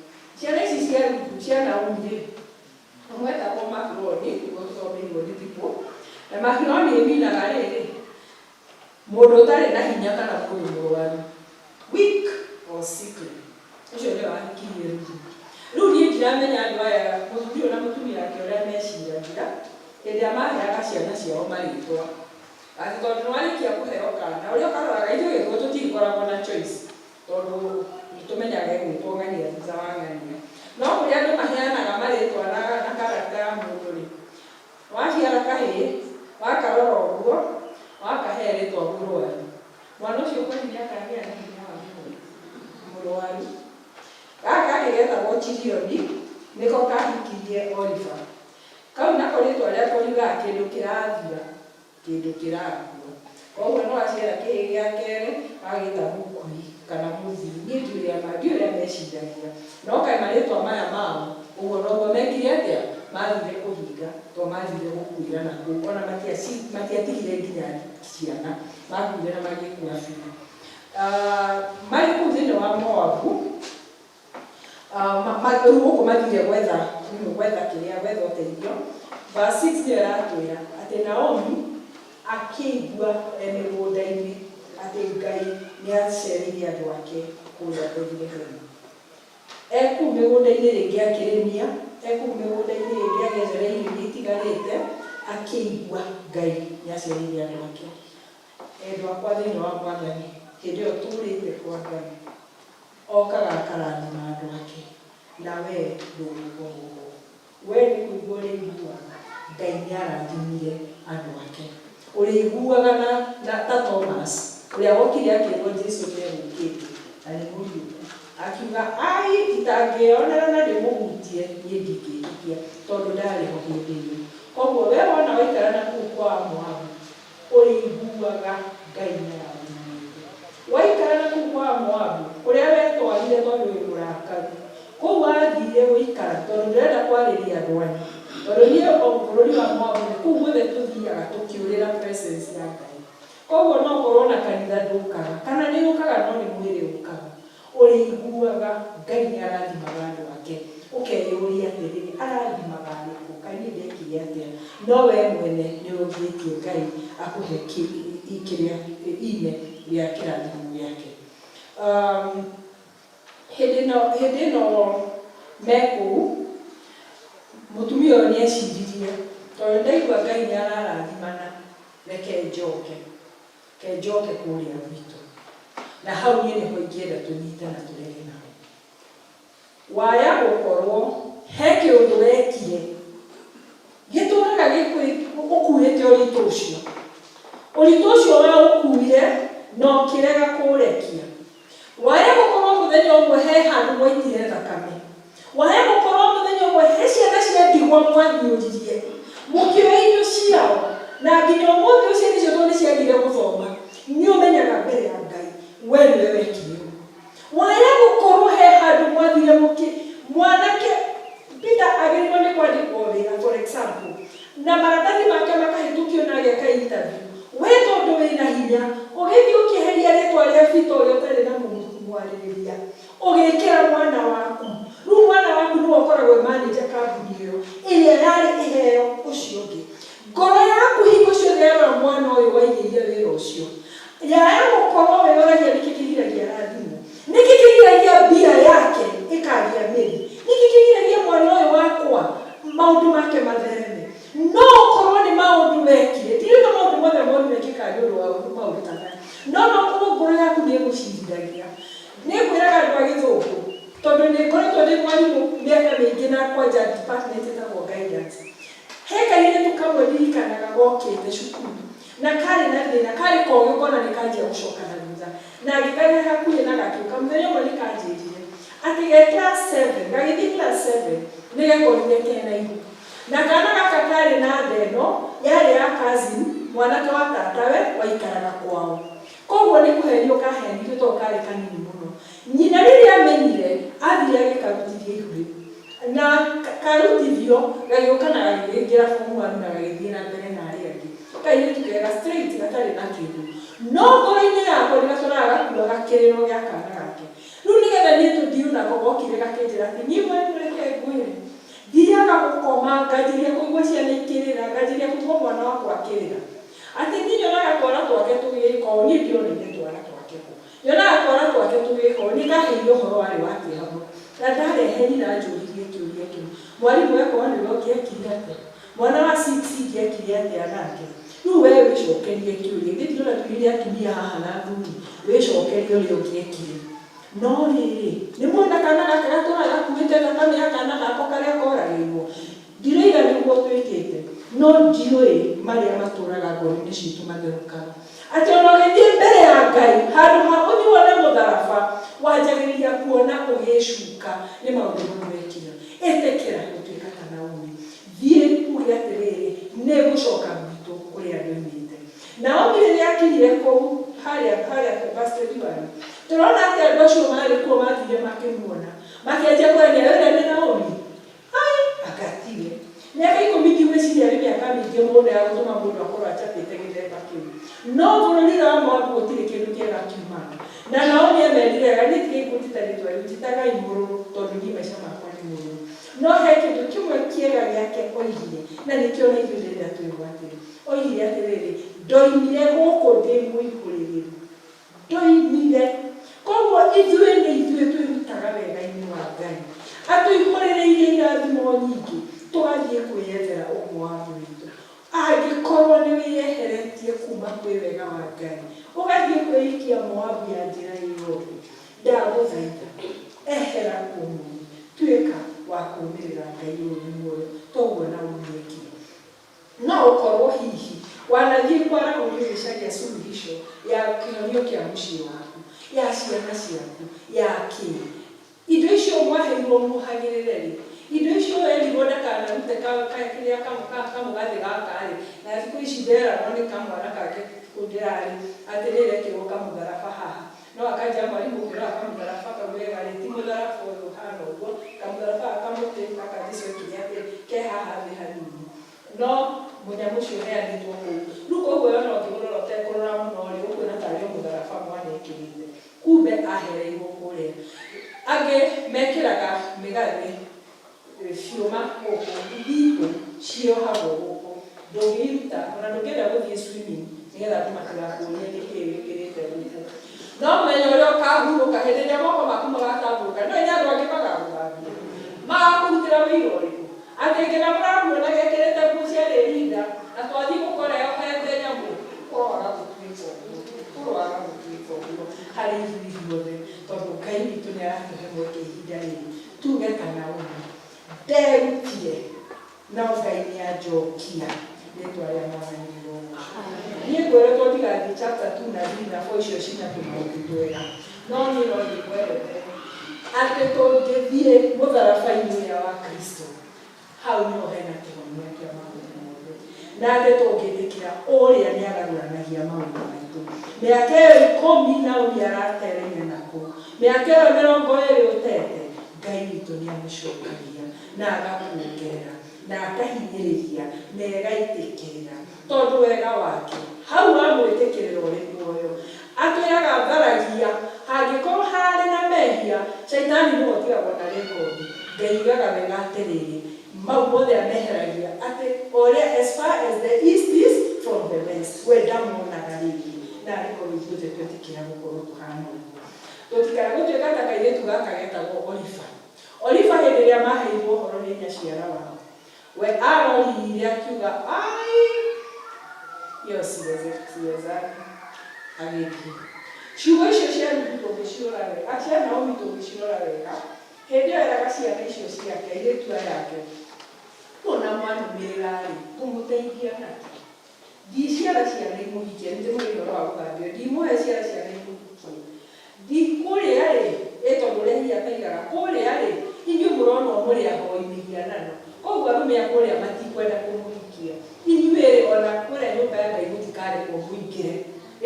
Ciana ici cia Ruthu, cia Naomi rĩ, ũmwe etagwo Mahiloni, nĩguo tũthomeirwo nĩ Thimũ, na Mahiloni ĩminaga rĩrĩ, mũndũ ũtarĩ na hinya kana mũndũ mũrwaru, weak or sickly. Ũcio nĩwe wahikirie Ruthu. Rĩu niĩ ndiramenya andũ aya, mũthuri ũyũ na mũtumia wake ũrĩa meciragia hĩndĩ ĩrĩa maheaga ciana ciao marĩtwa. Atĩ tondũ nĩwarĩkia kũheo kana, ũrĩa ũkaroraga, ithuĩ Gĩkũyũ tũtigĩkoragwo na choice, tondũ nĩtũmenyaga ĩgwĩtwo ng'ania thutha wa ng'ania. Mwana ũcio kweli nĩ akagĩa na hinya wa mwĩrĩ mũrwaru. Gaka kangĩ getagwo Chilioni nĩko kahikirie Oliver. Kau nako rĩtwa rĩako riugaga kĩndũ kĩrathira, kĩndũ kĩrakua. Koguo no aciara kĩhĩ gĩa kerĩ agagĩta mũkui kana mũthii. Niĩ ndiũĩ ũrĩa ndiũĩ ũrĩa meciragia. No kaĩ marĩtwa maya mao ũguo noguo mekire atĩa? Mathire kũhinga to mathire gũkuĩra na kũu. Ona matiatigire nginya ciana, makuire na magĩkua biũ. Marĩ kũu thĩinĩ wa Moabu, rĩu gũkũ mathire gwetha gwetha kĩrĩa gwetha ũteithio. Verse 6 nĩyo ĩratwĩra atĩ Naomi akĩigua e mĩgũnda-inĩ atĩ Ngai nĩ acereire andũ ake kũrĩa Bethilehemu. E kũu mĩgũnda-inĩ rĩngĩ akĩrĩmia, e kũu mĩgũnda-inĩ rĩngĩ agĩethera irio iria itigarĩte, akĩigua Ngai nĩ acereire andũ ake. Endwa akwa thĩinĩ wa Mwathani, hĩndĩ ĩyo tũrĩte kwa Ngai, okaga akarathima andũ ake, na wee ndũgũkorwo ho. Wee nĩ kũigua ũrĩiguaga Ngai nĩ arathimire andũ ake. Ũrĩiguaga na, na ta Thomas, ũrĩa wokire akĩrwo Jesu nĩ egũkĩte na nĩ mũriũku. Akiuga, ai, itangĩyonera na ndĩmũhutie, niĩ ndingĩtĩkia, tondũ ndarĩ ho hĩndĩ ĩyo. Koguo we wona waikara na kũu kwa Amoabu, ũrĩiguaga Ngai nĩ arathimanĩte. Waikara na kũu kwa Amoabu, kũrĩa wetwarire tondũ wĩ mũrakaru, kũu wathire gũikara tondũ ndũrenda kwarĩria andũ anyu, tondũ niĩ o bũrũri wa Moabu rĩ, kũu guothe tũthiaga tũkĩũrĩra presence ya Ngai. Koguo no ũkorwo na kanitha ndũkaga, kana nĩ ũkaga no nĩ mwĩrĩ ũkaga. Ũrĩiguaga Ngai nĩ arathimaga andũ ake, ũkeyũria atĩrĩrĩ, arathimaga arĩkũ? Kaĩ niĩ ndekire atĩa? No we mwene nĩwe ũgirĩtie Ngai akũhe kĩrĩa ime rĩa kĩrathimo gĩake. Hĩndĩ ĩno hĩndĩ ĩno me kũu, mũtumia ũyũ nĩ eciririe, tondũ nĩ ndaigua Ngai nĩ ararathimana, reke njoke. Reke njoke kũrĩa gwitũ. Na hau niĩ nĩho ingĩenda tũnyite na tũrege naho. Waya gũkorwo he kĩũndũ wekire gĩtũraga ũkuĩte ũritũ ũcio. Ũritũ ũcio waũkuire na ũkĩrega kũũrekia. Waya gũkorwo mũthenya ũmwe he handũ mwaitire thakame. Waya gũkorwo mũthenya ũmwe he ciana cia ndigwa mwathiũririe, mũkĩoya indo ciao, na nginya ũmũthĩ ũyũ ciana icio tondũ nĩciagire gũthoma, nĩũmenyaga mbere ya Ngai we nĩwe wekire ũguo. Waya gũkorwo he handũ mwathire mũkĩ, mwanake Peter agĩrĩirwo nĩ kwandĩkwo wĩra for example, na maratathi make makahĩtũkio na ageka interview, we tondũ wĩna hinya, ũgĩthiĩ ũkĩeheria rĩtwa rĩa Peter ũrĩa ũtarĩ na mwarĩrĩria, ũgĩkĩra mwana waku. Rĩu mwana waku nĩwe ũkoragwo e manager kambuni ĩyo, ĩrĩa yarĩ ĩheo ũcio ũngĩ. Ngoro yaku hingo ciothe yarora mwana ũyũ waigĩire wĩra ũcio, yaya gũkorwo wĩyoragia nĩkĩ kĩgiragia arathimwo, nĩkĩ kĩgiragia mbia yake ĩkagĩa mĩri, nĩkĩ kĩgiragia mwana ũyũ wakwa maũndũ make mathereme. No ũkorwo nĩ maũndũ wekire, ndiroiga maũndũ mothe moru mekĩkaga nĩ ũndũ wa maũndũ ta maya, no no ũkorwo ngoro yaku nĩ ĩgũcirithagĩra. Nĩ ngwĩraga andũ a gĩthũngũ, tondũ nĩ ngoretwo ndĩ mwarimũ mĩaka mĩingĩ na kwanja department ĩtagwo guidance. He kairĩtu kamwe ndirikanaga gokĩte cukuru na karĩ na thĩna, karĩ kogĩ ũkona nĩ kanjia gũcoka na thutha, na ngĩkarehe hakuhĩ na gakĩũka. Mũthenya ũmwe nĩ kanjĩrire atĩ ge class 7, gagĩthiĩ class 7 nĩ gekorire kena ihu. Na kana gaka karĩ na nda ĩno yarĩ ya cousin, mwanake wa tatawe waikaraga kwao. Koguo nĩ kũhenio kahenirio tondũ karĩ kanini mũno. Nyina rĩrĩa amenyire, athire agĩkarutithia ihu rĩu. Na karutithio, gagĩũka na gagĩkĩingĩra form one na gagĩthiĩ na mbere na arĩa angĩ. Kairĩtu kega straight gatarĩ na kĩndũ. No ngoro-inĩ yako nĩ gatũraga gakuaga kĩrĩro gĩa kana gake. Rĩu nĩgetha niĩ tũ deal nako gokire gakĩnjĩra atĩ niĩ mwarimũ reke ngwĩre, thiaga gũkoma nganjĩrĩria kũigua ciana ikĩrĩra, nganjĩrĩria kũigua mwana wakwa akĩrĩra. Atĩ niĩ nyonaga twana twake tũgĩka ũũ, niĩ ndioneire twana twake kũ. Nyonaga twana twake tũgĩka ũũ, nĩ ndaheire ũhoro warĩ wa kĩeha mũno. Na ndarehe nyina anjũririe kĩũria kĩu, mwarimũ eko nĩwe ũngĩekire atĩa? Mwana wa 6 ingĩekire atĩa nake? Rĩu we wĩcokerie kĩũria, githĩ ndirona tũihũire atumia haha na athuri, wĩcokerie ũrĩa ũngĩekire. No rĩrĩ, nĩ muona kana gaka gatũraga gakuĩte thakame ya kana gako karĩa koragĩirwo? Ndiroiga nĩguo twĩkĩte, no ndiũĩ marĩa matũraga ngoro-inĩ citũ matherũkaga. Atĩ ona ũgĩthiĩ mbere ya Ngai, Handũ ha ũthiĩ wone mũtharaba, wanjagĩrĩria kuona ũgĩcuka nĩ maũndũ mau wekire. Ĩtĩkĩra gũtuĩka ta Naomi. Thiĩ uge atĩrĩrĩ, nĩ ngũcoka gwitũ kũrĩa ndoimĩte. Naomi rĩrĩa akinyire kũu, harĩa, harĩa bus 21, tũrona atĩ andũ acio marĩ kuo mathire makĩmuona, makĩanjia kwarania, ũrĩa nĩ Naomi? Ai, anga tiwe. Mĩaka ikũmi ndigwĩciria nĩ mĩaka mĩingĩ mũno ya gũtũma mũndũ akorwo achapĩte gĩthemba kĩu. No bũrũri ũrĩa wa Moabi gũtirĩ kĩndũ kĩega kiumaga. Na Naomi amerire wega, niĩ tigai kũnjĩta rĩtwa rĩu, njĩtagai mũrũrũ, tondũ niĩ maica makwa nĩ mũrũrũ. No he kĩndũ kĩmwe kĩega gĩake oigire, na nĩkĩo na ithuĩ ndĩrenda twĩgwatĩre. Oigire atĩrĩrĩ, Ndoimire gũkũ ndĩ mũihũrĩrĩru. Ndoimire. Kwoguo ithuĩ nĩ ithuĩ twĩrutaga wega-inĩ wa Ngai. Atũihũrĩrĩirie irathimo nyingĩ, tũgathiĩ kwĩyethera Ũmoabi witũ. Angĩkorwo nĩ wĩyeheretie kuma kwĩ wega wa Ngai, ũgathiĩ kwĩikia Moabi ya njĩra ĩyo-rĩ, ndagũthaitha, ehera ũmũthĩ. Tuĩka wa kũrũmĩrĩra Ngai ũyũ wĩ muoyo, toguo Naomi ekire. No ũkorũo hihi wanathiĩ kwa Naomi ũgĩcaria suluhisho ya kĩhonio kĩa mũciĩ waku, ya ciana ciaku, ya kĩĩ. Indo icio mwaheirũo muohagĩrĩre-rĩ, indo icio werirũo ndakanarute kĩrĩa kamũgathĩ gaka-rĩ, na thikũ ici nderagwo nĩ kamwana kangĩ kũu ndĩrarĩ atĩ nĩrekĩrũo kamũtharaba haha. No akanjĩra mwarimũ ũngĩrora kamũtharaba kau wega-rĩ, ti mũtharaba ũyũ ũhana ũguo, kamũtharaba gaka kamũtĩ gaka Jesu ekire atĩ ke haha thĩ hanini. No mũnyamũ ũcio ũheanĩtwo kũu. Rĩu koguo we ona ũngĩũrora ũtekũrora mũno-rĩ, ũkuona tarĩ o mũtharaba mwana ekĩrĩte. Kumbe ahereirwo kũrĩa. Angĩ mekĩraga mĩgathĩ, ciũma gũkũ, ithitũ ciohagwo gũkũ. Ndũngĩiruta, ona ndũngĩenda gũthiĩ swimming nĩgetha andũ matigakũrie nĩkĩĩ wĩkĩrĩte gũkũ. No mũthenya ũrĩa ũkahurũka, hĩndĩ ĩrĩa moko maku magatambũrũka, nĩũĩ nĩ andũ angĩ magagũthambia? Magakũrutĩra wĩira ũrĩkũ? Atĩ nginya mũramuona gekĩrĩte nguo cia rĩrinda, na twathiĩ gũkora eyohete nyamũ? Kũroaga gũtuĩka ũguo, kũroaga gũtuĩka ũguo harĩ ithuĩ ithuothe, tondũ Ngai witũ nĩ aratũhe mweke ihinda rĩrĩ tuge ta Naomi, Nderutire, no Ngai nĩ anjokia. Rĩtwa rĩa Mwathani rĩrogocwo. Niĩ ngwĩrĩtwo ndigathiĩ chapter 2 na 3 na 4 icio cina tũmaũndũ twega, no niĩ no ndĩmwerethere atĩ tũngĩthiĩ mũtharaba-inĩ ũrĩa wa Kristo, hau nĩho hena kĩhonia kĩa maũndũ mothe, na atĩ tũngĩtĩkĩra ũrĩa nĩagarũranagia maũndũ maitũ. Mĩaka ĩyo ikũmi Naomi aratereire nakũu, mĩaka ĩyo 20 ũtete, Ngai witũ nĩamĩcokagia na agakuongerera na akahinyĩrĩria na ĩgaitĩkĩrĩra, tondũ wega wake, hau wamwĩtĩkĩrĩra ũrĩ muoyo. Atwĩraga tharagia, hangĩkorwo hararĩ na mehia, shaitani nĩwe ũtigagwo na rekondi. Ngai oigaga wega atĩrĩrĩ, mau mothe ameheragia atĩ o ũrĩa as far as the east is from the west, we ndamonaga rĩngĩ. Na arĩ korwo ithuothe twetĩkĩra gũkorwo tũhana ũguo. Tũtikae gũtuĩka ta kairĩtu gaka getagwo Olifa. Oliva hĩndĩ ĩrĩa maaheirwo ũhoro nĩ nyaciara wao, we aarorire akiuga, Ai, ĩyo siwezani, agĩthiĩ. Ciugo icio cia Ruthu tũngĩcirora wega, cia Naomi tũngĩcirora wega, hĩndĩ ĩyo eraga ciana icio ciake, airĩtu aya ake, Ona mwanũmĩrĩra-rĩ, ngũmũteithia nakĩ? Ndiciara ciana imũhikie, nĩndĩmũhe ũhoro wa gũthambio, ndimũhe ciara ciana imũhikie. Ndi kũrĩa-rĩ, ĩ tondũ ũrĩa hihi ataigaga, kũrĩa-rĩ, inyuĩ mũronwo mũrĩ ahoi mĩhianano, koguo arũme a kũrĩa matikwenda kũmũhikia. Inyuĩ-rĩ, o na kũrĩa nyũmba ya Ngai mũtikarekwo mũingĩre,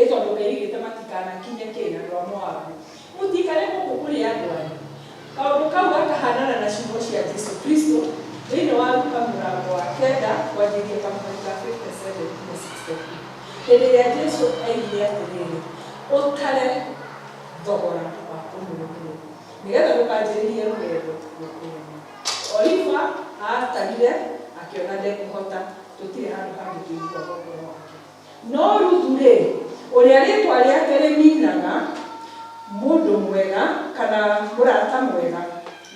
ĩ tondũ Ngai oigĩte matikanakinye kĩ, andũ a Moabi. Mũtikare gũkũ kũrĩ andũ anyu. Kaũndũ kau gakahanana na ciugo cia Jesu Kristo thĩinĩ wa Luka mũrango wa kenda kwanjĩrĩria kamũhari ka 57 nginya 62, hĩndĩ ĩrĩa Jesu oigire atĩrĩrĩ, Ũtare thogora wa kũmũrũmĩrĩra, nĩgetha ndũkanjĩrĩrie rũgendo rũkũreme. Oliva aatarire akĩona ndekũhota, tũtirĩ handũ hangĩ tũiguaga ũhoro wake. No Ruthu-rĩ, ũrĩa rĩĩtwa rĩake rĩminaga mũndũ mwega kana mũrata mwega,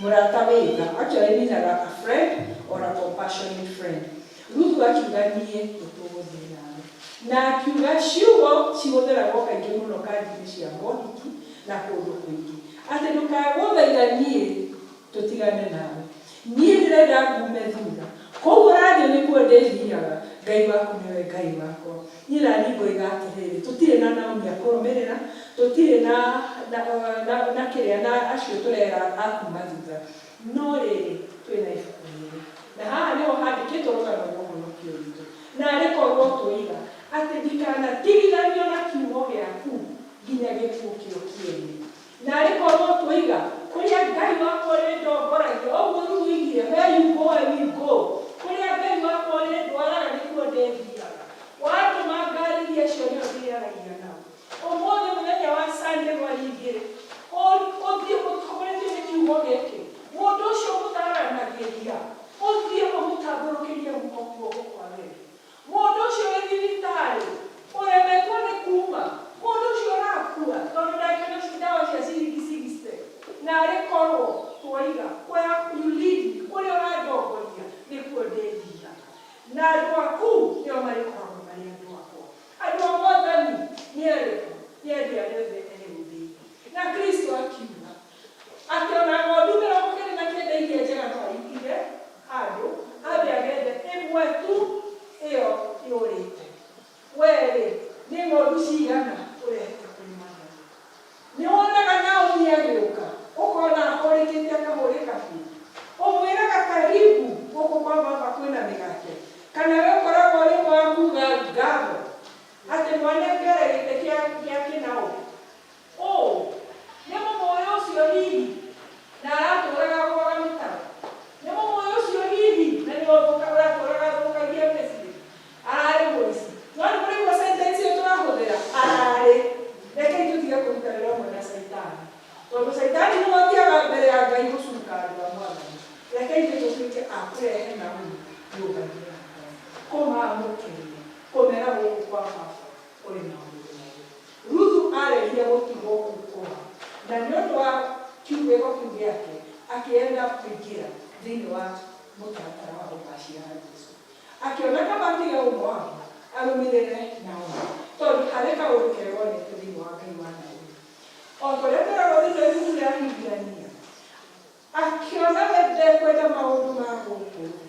mũrata wĩ tha, actually rĩminaga a friend or a compassionate friend, Ruthu akiuga niĩ nĩtũgũthiĩ nawe. Na akiuga ciugo cihũthĩragwo kaingĩ mũno kandi-inĩ cia mohiki na kũndũ kũingĩ, atĩ ndũkae gũthaitha niĩ tũtigane nawe. Niĩ ndĩrenda ngume thutha. Kũu ũrathiĩ nĩkuo ndĩthiaga, Ngai waku nĩwe Ngai wakwa. Niĩ naniĩ ngoiga atĩrĩrĩ, tũtirĩ na Naomi akũrũmĩrĩra, tũtirĩ na na na na kĩrĩa na acio tũrera a kuma thutha, no rĩrĩ, twĩna ibuku rĩrĩ. Na haha nĩho handĩkĩtwo rũgano rwa ũhonokio witũ. Naarĩ korwo twoiga atĩ ndikanatigithanio na kiugo gĩaku nginya gĩkuũ kĩo kĩene. Naarĩ korwo twoiga, kũrĩa Ngai wakwa ũrĩndongoragia, o ũguo Ruthu oigire, where you go I will go, kũrĩa Ngai wakwa ũrĩndwaraga nĩkuo ndĩthiaga. Wandũma ngarĩrie acio nĩo ndĩaragia nao. Ũmũthĩ mũthenya wa Sunday mweri igĩrĩ, ũthiĩ ũtongoretio nĩ kiugo gĩkĩ, mũndũ ũcio mũtaranagĩria, ũthiĩ ũmũtambũrũkĩrie guoko guoko kwa wendo. Mũndũ ũcio wĩ thibitarĩ, ũremetwo nĩ kuuma, mũndũ ũcio ũrakua tondũ ndangĩona ndawa cia ciringi sixty, naarĩ korwo twoiga, where you lead me, kũrĩa ũrandongoria nĩkuo ndĩthiaga. Na andũ aku nĩo marĩkoragwo marĩ andũ akwa. Andũ a Mwathani nĩ arĩkũ? Nĩ andũ arĩa othe eyũmbĩire. Na Kristo akiuga atĩ ona ng'ondu 99 iria njega no aitige handũ ambe agethe ĩmwe tu ĩyo yũrĩte. Wee-rĩ, nĩ ng'ondu cigana ũrehete kũrĩ Mwathani? Nĩ wonaga Naomi agĩũka, ũkona ahũrĩkĩte akahũrĩka biũ? Ũmwĩraga karibu gũkũ kwa baba kwĩna mĩgate? Kana we ũkoragwo ũrĩ ũmwe wa kuga ngatho atĩ mwanengere gĩtĩ kĩa kĩnaũ? Ũũ nĩ mũmũĩ ũcio hihi na aratũraga agũaga mĩtaro? Nĩ mũmũĩ ũcio hihi na nĩwe ũratũraga athũkagia mĩciĩ? Ararĩ mũici. No nĩ mũraigua sentence ĩyo tũrahũthĩra? Ararĩ. Rekei tũtige kũruta wĩra ũmwe na Caitani. Tondũ Caitani nĩwe ũthiaga mbere ya Ngai gũcuka andũ a Mwathani. Rekei ithuĩ tũtuĩke a kũrehe Naomi nyũmba-inĩ ya Ngai. Kũmamũkĩria. Kũmera gũkũ kwa baba kũrĩ maũndũ merũ. Ruthu aregire gũtigwo kũu kwao. Na nĩ ũndũ wa gĩko kĩu gĩake, akĩ end up kũingĩra thĩinĩ wa mũtaratara wa gũgaciara Jesu. Akĩona kaba atige Ũmoabu arũmĩrĩre Naomi, tondũ harĩ kaũndũ kega onete thĩinĩ wa Ngai wa Naomi. O ta ũrĩa twĩragwo thĩinĩ wa ibuku rĩa Ahibirania, akĩona we ndekwenda maũndũ ma gũkũ thĩ.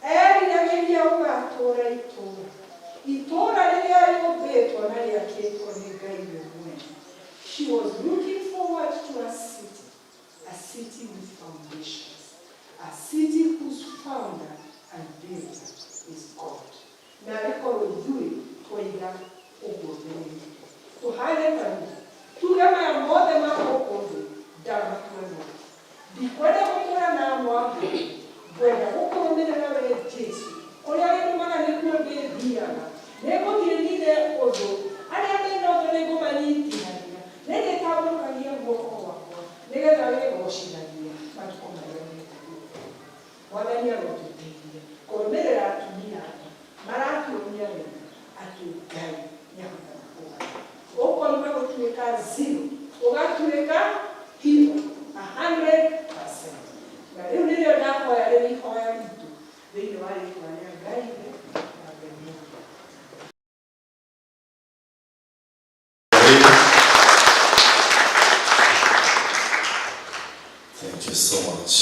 Eriragĩria gũgatũũra itũũra, itũũra rĩrĩa rĩũmbĩtwo na rĩakĩtwo nĩ Ngai we mwene. She was looking forward to a city, a city with foundations, a city whose founder and builder is God. Naarĩ korwo ithuĩ twoiga ũguo mbere itũ, tũhane ta Ruthu, tuge maya mothe ma gũkũ thĩ ndamatua nũgũ. Ndikwenda gũtũũra na Amoabi, ngwenda gũkũrũmĩrĩra wee Jesu. Kũrĩa ũrĩndũmaga nĩkuo ndĩthiaga. Nĩngũthiĩ nine ũthũ, arĩa mena ũthũ nĩngũmanyitithania. Nĩndĩtambũrũkagia guoko gwakwa, nĩgetha wĩgocithagie matukũ marĩa me gũũka. Mwathani arotũteithia kũrũmĩrĩra atumia aya maratuonia wega atĩ Ngai nĩahotaga kũgarũra. Ũkoima gũtuĩka zero ũgatuĩka hero 100%. Na rĩu nĩrĩo ndahoya rĩrĩ ihoya ritũ thĩinĩ wa rĩtwa rĩa Ngai Ithe na Ngai Mũriũ. Thank you so much.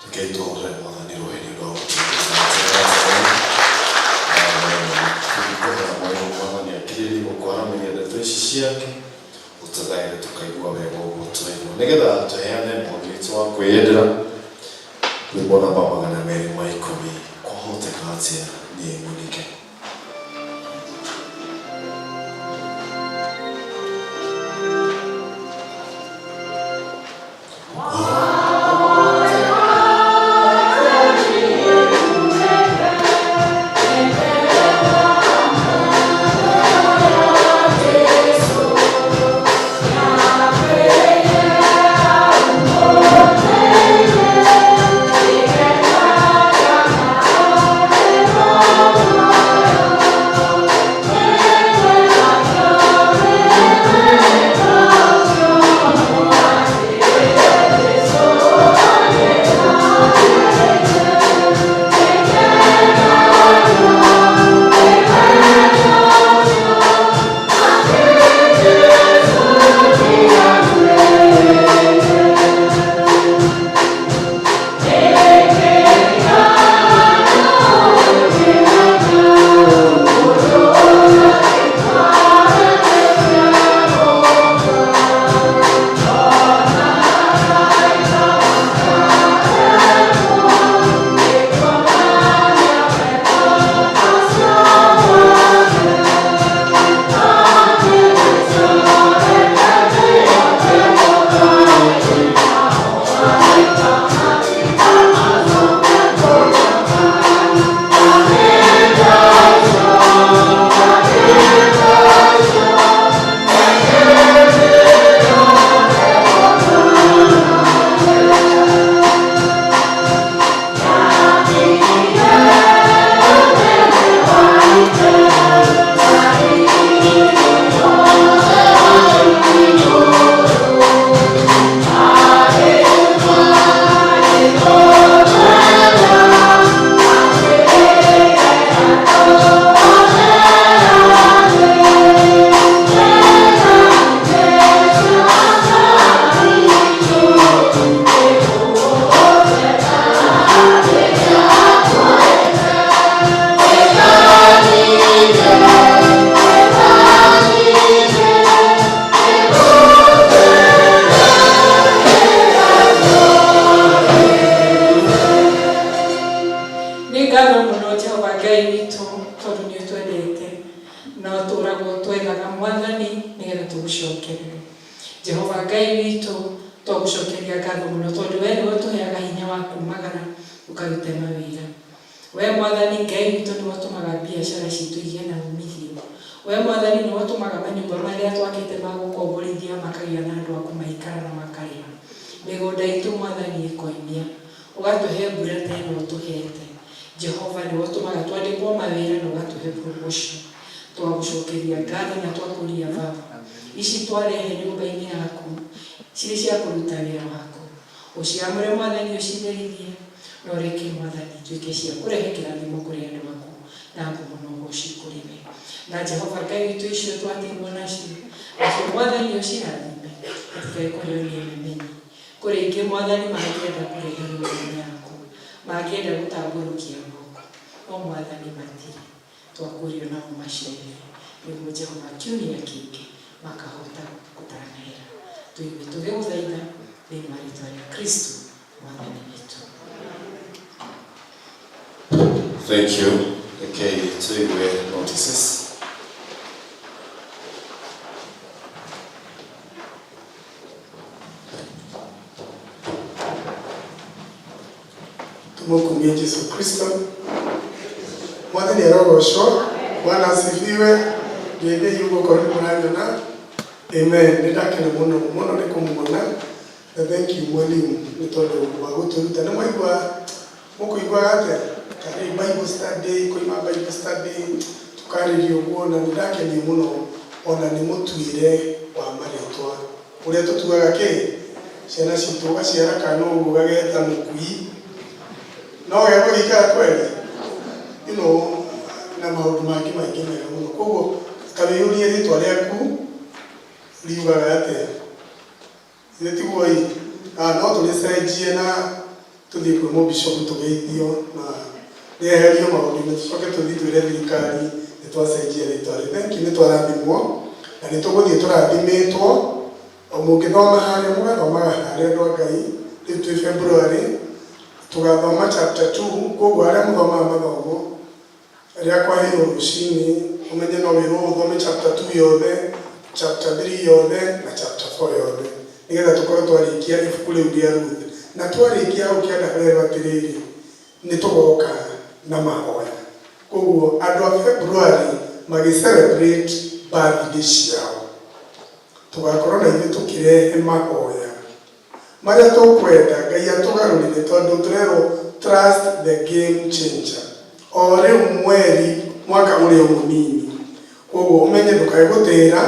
Rekei tũhũrĩre Mwathani rũhĩ nĩ ũndũ wa gũtũteithia. Tũkũhoya Mwathani akirĩrĩrie gũkwaramĩria ndeto ici ciake ũtũgaĩre tũkaigua wega ũguo twaigua nĩgetha tũheane mũhothi witũ wa kwĩyendera rwĩmbo namba 210, kwahoteka atĩa niĩ ng'unike. Ngatho mũno Jehova Ngai witũ tondũ nĩ ũtwendete na ũtũragwo twethaga Mwathani nĩgetha tũgũcokerere. Jehova Ngai witũ twagũcokeria ngatho mũno tondũ we nĩwe ũtũheaga hinya wa kumagara ũkarute mawĩra. We Mwathani Ngai witũ nĩwe ũtũmaga biacara citũ igĩe na umithio. We Mwathani nĩwe ũtũmaga manyũmba marĩa twakĩte ma gũkomborithia makagĩa na andũ a kũmaikara na makarĩha. Mĩgũnda itũ Mwathani ĩkoimia. Ũgatũhe mbura ta ĩno ũtũhete. Jehova nĩwe ũtũmaga twandĩkwo mawĩra na ũgatũhe promotion. Twagũcokeria ngatho na twakũria Baba. Ici twarehe nyũmba-inĩ yaku cirĩ cia kũruta wĩra waku. Ũciamũre Mwathani ũcitherithie na ũreke Mwathani ituĩke cia kũrehe kĩrathimo kũrĩ andũ aku na ngumo na ũgoci kũrĩ we. Na Jehova Ngai witũ icio twatigwo nacio, nacio Mwathani ũcirathime itikae kũrĩo nĩ memenyi. Kũrĩ ingĩ Mwathani mangĩenda kũrehe nyũmba-inĩ yaku, mangĩenda gũtambũrũkia moko, no Mwathani matirĩ. Twakũria nao macerere nĩguo Jehova kiumia kĩngĩ makahota gũtanahĩra. Tũigue tũgĩgũthaitha thĩinĩ wa rĩtwa rĩa Kristo Mwathani witũ. Thank you. Okay, tuigue notices. Tumukumie Jesu Kristo. Mwathani arogocwo. Bwana asifiwe. Ngeithie ũguo korwo nĩ mũranyona. Amen. Nĩ ndakena mũno mũno nĩ kũmuona. Na thank you mwalimu nĩ tondũ wa gũtũruta. Nĩ mwaigua mũkũiguaga atĩa? Karĩ Bible study, koima Bible study, tũkarĩria ũguo na nĩ ndakenio mũno ona nĩ mũtuĩre wa marĩtwa. Ũrĩa tũtuaga kĩ? Ciana citũ ũgaciara kana ũguo ũgageta mũkui. No gegũgĩikara kweli? Na maũndũ mangĩ maingĩ mega mũno. Koguo ta wĩyũrie rĩtwa rĩaku riugaga atĩa? Ithe tiguo ĩ? No tũrĩcenjie na tũthiĩ kwĩ mũbishopu tũgeithio na rĩeherio maũndũ-inĩ tũcoke tũthiĩ twĩre thirikari nĩ twacenjia rĩtwa rĩu. Thank you, nĩ twarathimwo na nĩ tũgũthiĩ tũrathimĩtwo. O mũngĩthoma harĩa mũgathomaga harĩa andũ a Ngai, rĩu twĩ February tũgathoma chapter 2. Koguo harĩa mũthomaga mathomo rĩa kwaheirwo rũcinĩ ũmenye no wĩrwo ũthome chapter 2 yothe, chapter 3 yothe na chapter 4 yothe nĩgetha tũkorwo twarĩkia ibuku rĩu rĩa Ruth. Na twarĩkia hau kĩanda harerwo atĩrĩrĩ, nĩ tũgoka na mahoya. Koguo andũ a February magĩ celebrate birthday ciao, tũgakorwo na ithuĩ tũkĩrehe mahoya marĩa tũkwenda Ngai atũgarũrĩre, tondũ tũrerwo trust the game changer o rĩu mweri mwaka ũrĩa mũnini. Koguo ũmenye ndũkae gũtĩra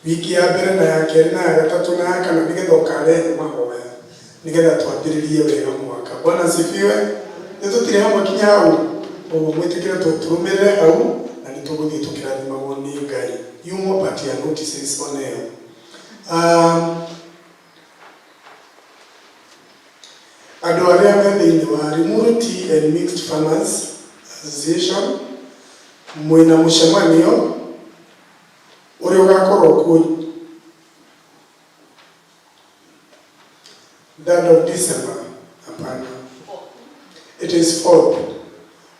wiki ya mbere na ya kerĩ na ya gatatũ na ya kana nĩgetha ũkarehe mahoya nĩgetha twambĩrĩrie wega mwaka. Bwana asifiwe. Nĩ tũtirĩ hamwe kinya hau. Koguo mwĩtĩkĩre tũrũmĩrĩre hau na nĩ tũgũthiĩ tũkĩrathimagwo nĩ Ngai. Yumo part ya notices onayo. Andũ arĩa me thĩinĩ wa Limuru Tea and Mixed Farmers Association mwĩna mũcemanio ũrĩa ũgakorwo kuo 3rd of December. Hapana, it is 4th.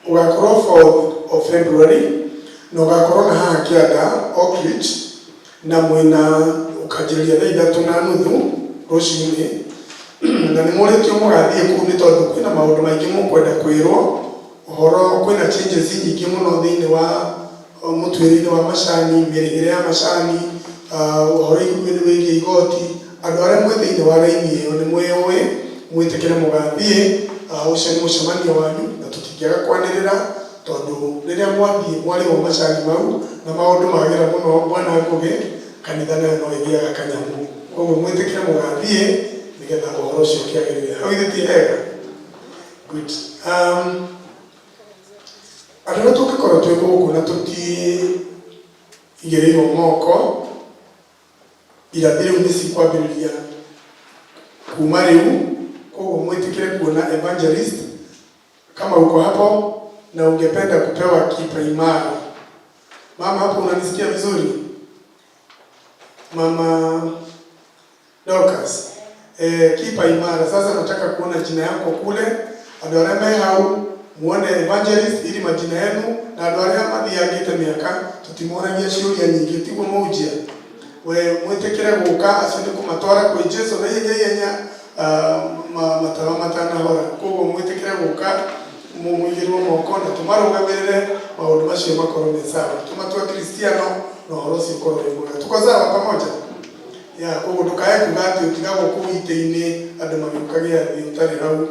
Ũgakorwo 4th of February na ũgakorwo na haha kĩanda Oakridge na mwĩna ũkanjĩrĩria thaa 3:30 rũcinĩ na nĩ mũrĩtio mũgathiĩ kũu nĩ tondũ kwĩna maũndũ maingĩ mũkwenda kwĩrwo ũhoro. Kwĩna changes nyingĩ mũno thĩinĩ wa mũtuĩre-inĩ wa macani, mĩrĩhĩre ya macani, ũhoro wĩgiĩ igoti. Andũ arĩa mwĩ thĩinĩ wa raini ĩyo nĩ mwĩũĩ, mwĩtĩkĩre mũgathiĩ. Ũcio nĩ mũcemanio wanyu na tũtingĩaga kwanĩrĩra tondũ rĩrĩa mwathiĩ mwarĩhwo macani mau na maũndũ magĩra mũno, Bwana Ngũgĩ, kanitha nayo no ĩgĩaga kanyamũ. Koguo mwĩtĩkĩre mũgathiĩ nĩgetha ũhoro ũcio ũkĩagĩrĩre hau. Ithe ti hega? Good. Andũ arĩa tũngĩkorwo twĩ gũkũ na tũtiigĩrĩirwo moko, irathi rĩu nĩ cikwambĩrĩria kuma rĩu. Koguo mwĩtĩkĩre kuona evangelist kama uko hapo na ungependa kupewa kipaimara. Mama, hapo unanisikia vizuri? Mama Dorcas, kipaimara. Sasa nataka kuona jina yako kule. Andũ arĩa me hau Muone evangelist ili majina yenu na andũ arĩa mathiangĩte mĩaka tũtimoragia ciũria nyingĩ, tiguo mũhunjia? We mwĩtĩkĩre gũka, acio nĩ kũmatwara kwĩ Jesu na ihenya ihenya, matawa matanahora. Koguo mwĩtĩkĩre gũka mũigĩrwo moko na tũmarũgamĩrĩre maũndũ macio makorwo me sawa, tũmatue Kristiano na ũhoro ũcio ũkorwo wĩ mwega. Tuko sawa pamoja? Ya koguo ndũkae kuga atĩ ũtigagwo kũu itĩ-inĩ andũ magĩũka gĩathĩ ũtarĩ hau.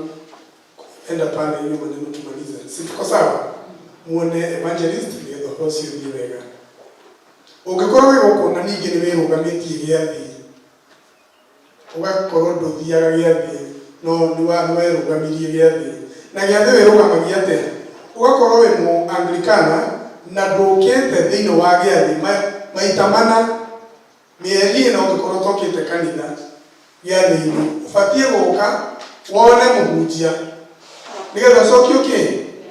Enda pale hiyo maneno tumalize, si tuko sawa? Muone evangelist nĩgetha ũhoro ũcio ũthiĩ wega. Ũngĩkorwo wĩ gũkũ na ningĩ nĩ wĩrũgamĩtie gĩathĩ, ũgakorwo ndũthiaga gĩathĩ no nĩ werũgamirie gĩathĩ, na gĩathĩ wĩrũgamagia atĩa? Ũgakorwo wĩ mũ Anglikana na ndũkĩte thĩinĩ wa gĩathĩ maita mana mĩeri ĩno, ũngĩkorwo ũtokĩte kanitha gĩathĩ-inĩ, ũbatiĩ gũka wone mũhunjia nĩgetha ũcokie ũkĩ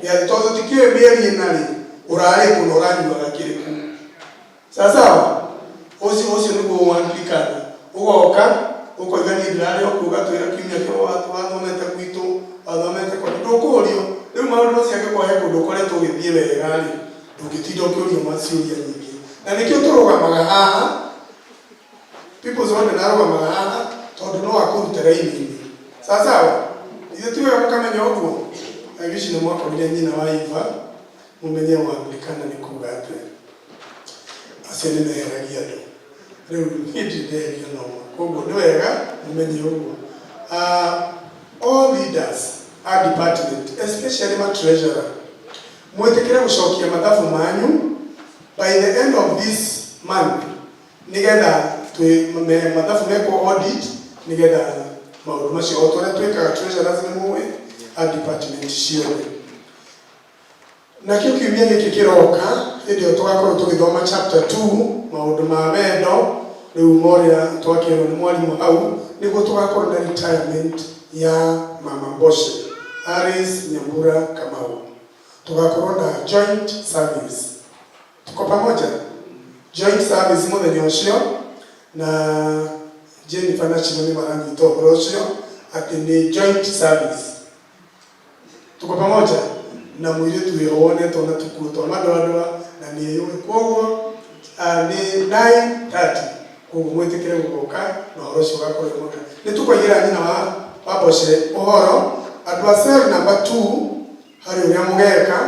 gĩathĩ, tondũ tũtikĩũĩ mĩeri ĩna rĩ ũrarĩ kũ na ũranyuaga kĩrĩkũ. Sawa sawa, ũcio nĩguo Anglikana. Ũgoka ũkoiga niĩ ndĩrarĩ o kũu, ũgatwĩra kiumia kĩmwe wathomete gwitũ, wathomete kwa ndũkũrio. Rĩu maũndũ macio angĩkorwo he kũndũ ũkoretwo ũgĩthiĩ wega rĩ, ndũngĩtinda ũkĩũrio maciũria nyingĩ. Na nĩkĩo tũrũgamaga haha, People's Warden arũgamaga haha tondũ no akũrute raini-inĩ. Sawa sawa, ithuĩ ti wega mũkamenya ũguo. Ici nĩ mwakorire nyina wa Eva, mũmenye Ũanglikana nĩ kuga atĩa. Acio nĩ meheragia andũ. Rĩu niĩ ndirĩ ndeherio na ũmwe, koguo nĩ wega mũmenye ũguo. All leaders a department, especially ma treasurer, mwĩtĩkĩre gũcokia mathabu manyu by the end of this month, nĩgetha mathabu mekwo audit, nĩgetha maũndũ macio o ta ũrĩa twĩkaga. Treasurers nĩ mũĩ a department ciothe. Nakĩo kiumia gĩkĩ kĩroka, hĩndĩ ĩyo tũgakorwo tũgĩthoma chapter 2, maũndũ ma wendo. Rĩu morĩa twakĩrwo nĩ mwarimũ hau, nĩguo tũgakorwo na retirement ya Mama Mboshe Aris Nyambura Kamau. Tũgakorwo na joint service. Tuko pamoja? Joint service mũthenya ũcio, na Jennifer na Chiro nĩ maranyita ũhoro ũcio atĩ nĩ joint service. Tuko pamoja? Na mũirĩtu wĩho wonetwo na tũkuo twa madoadoa na nĩ yũĩ, koguo nĩ 9:30. Koguo mwĩtĩkĩre gũgoka na ũhoro ũcio ũgakorwo wĩ mwega. Nĩ tũkoigĩra nyina wa Mboshe ũhoro. Andũ a cell number 2 harĩ ũrĩa mũgeka,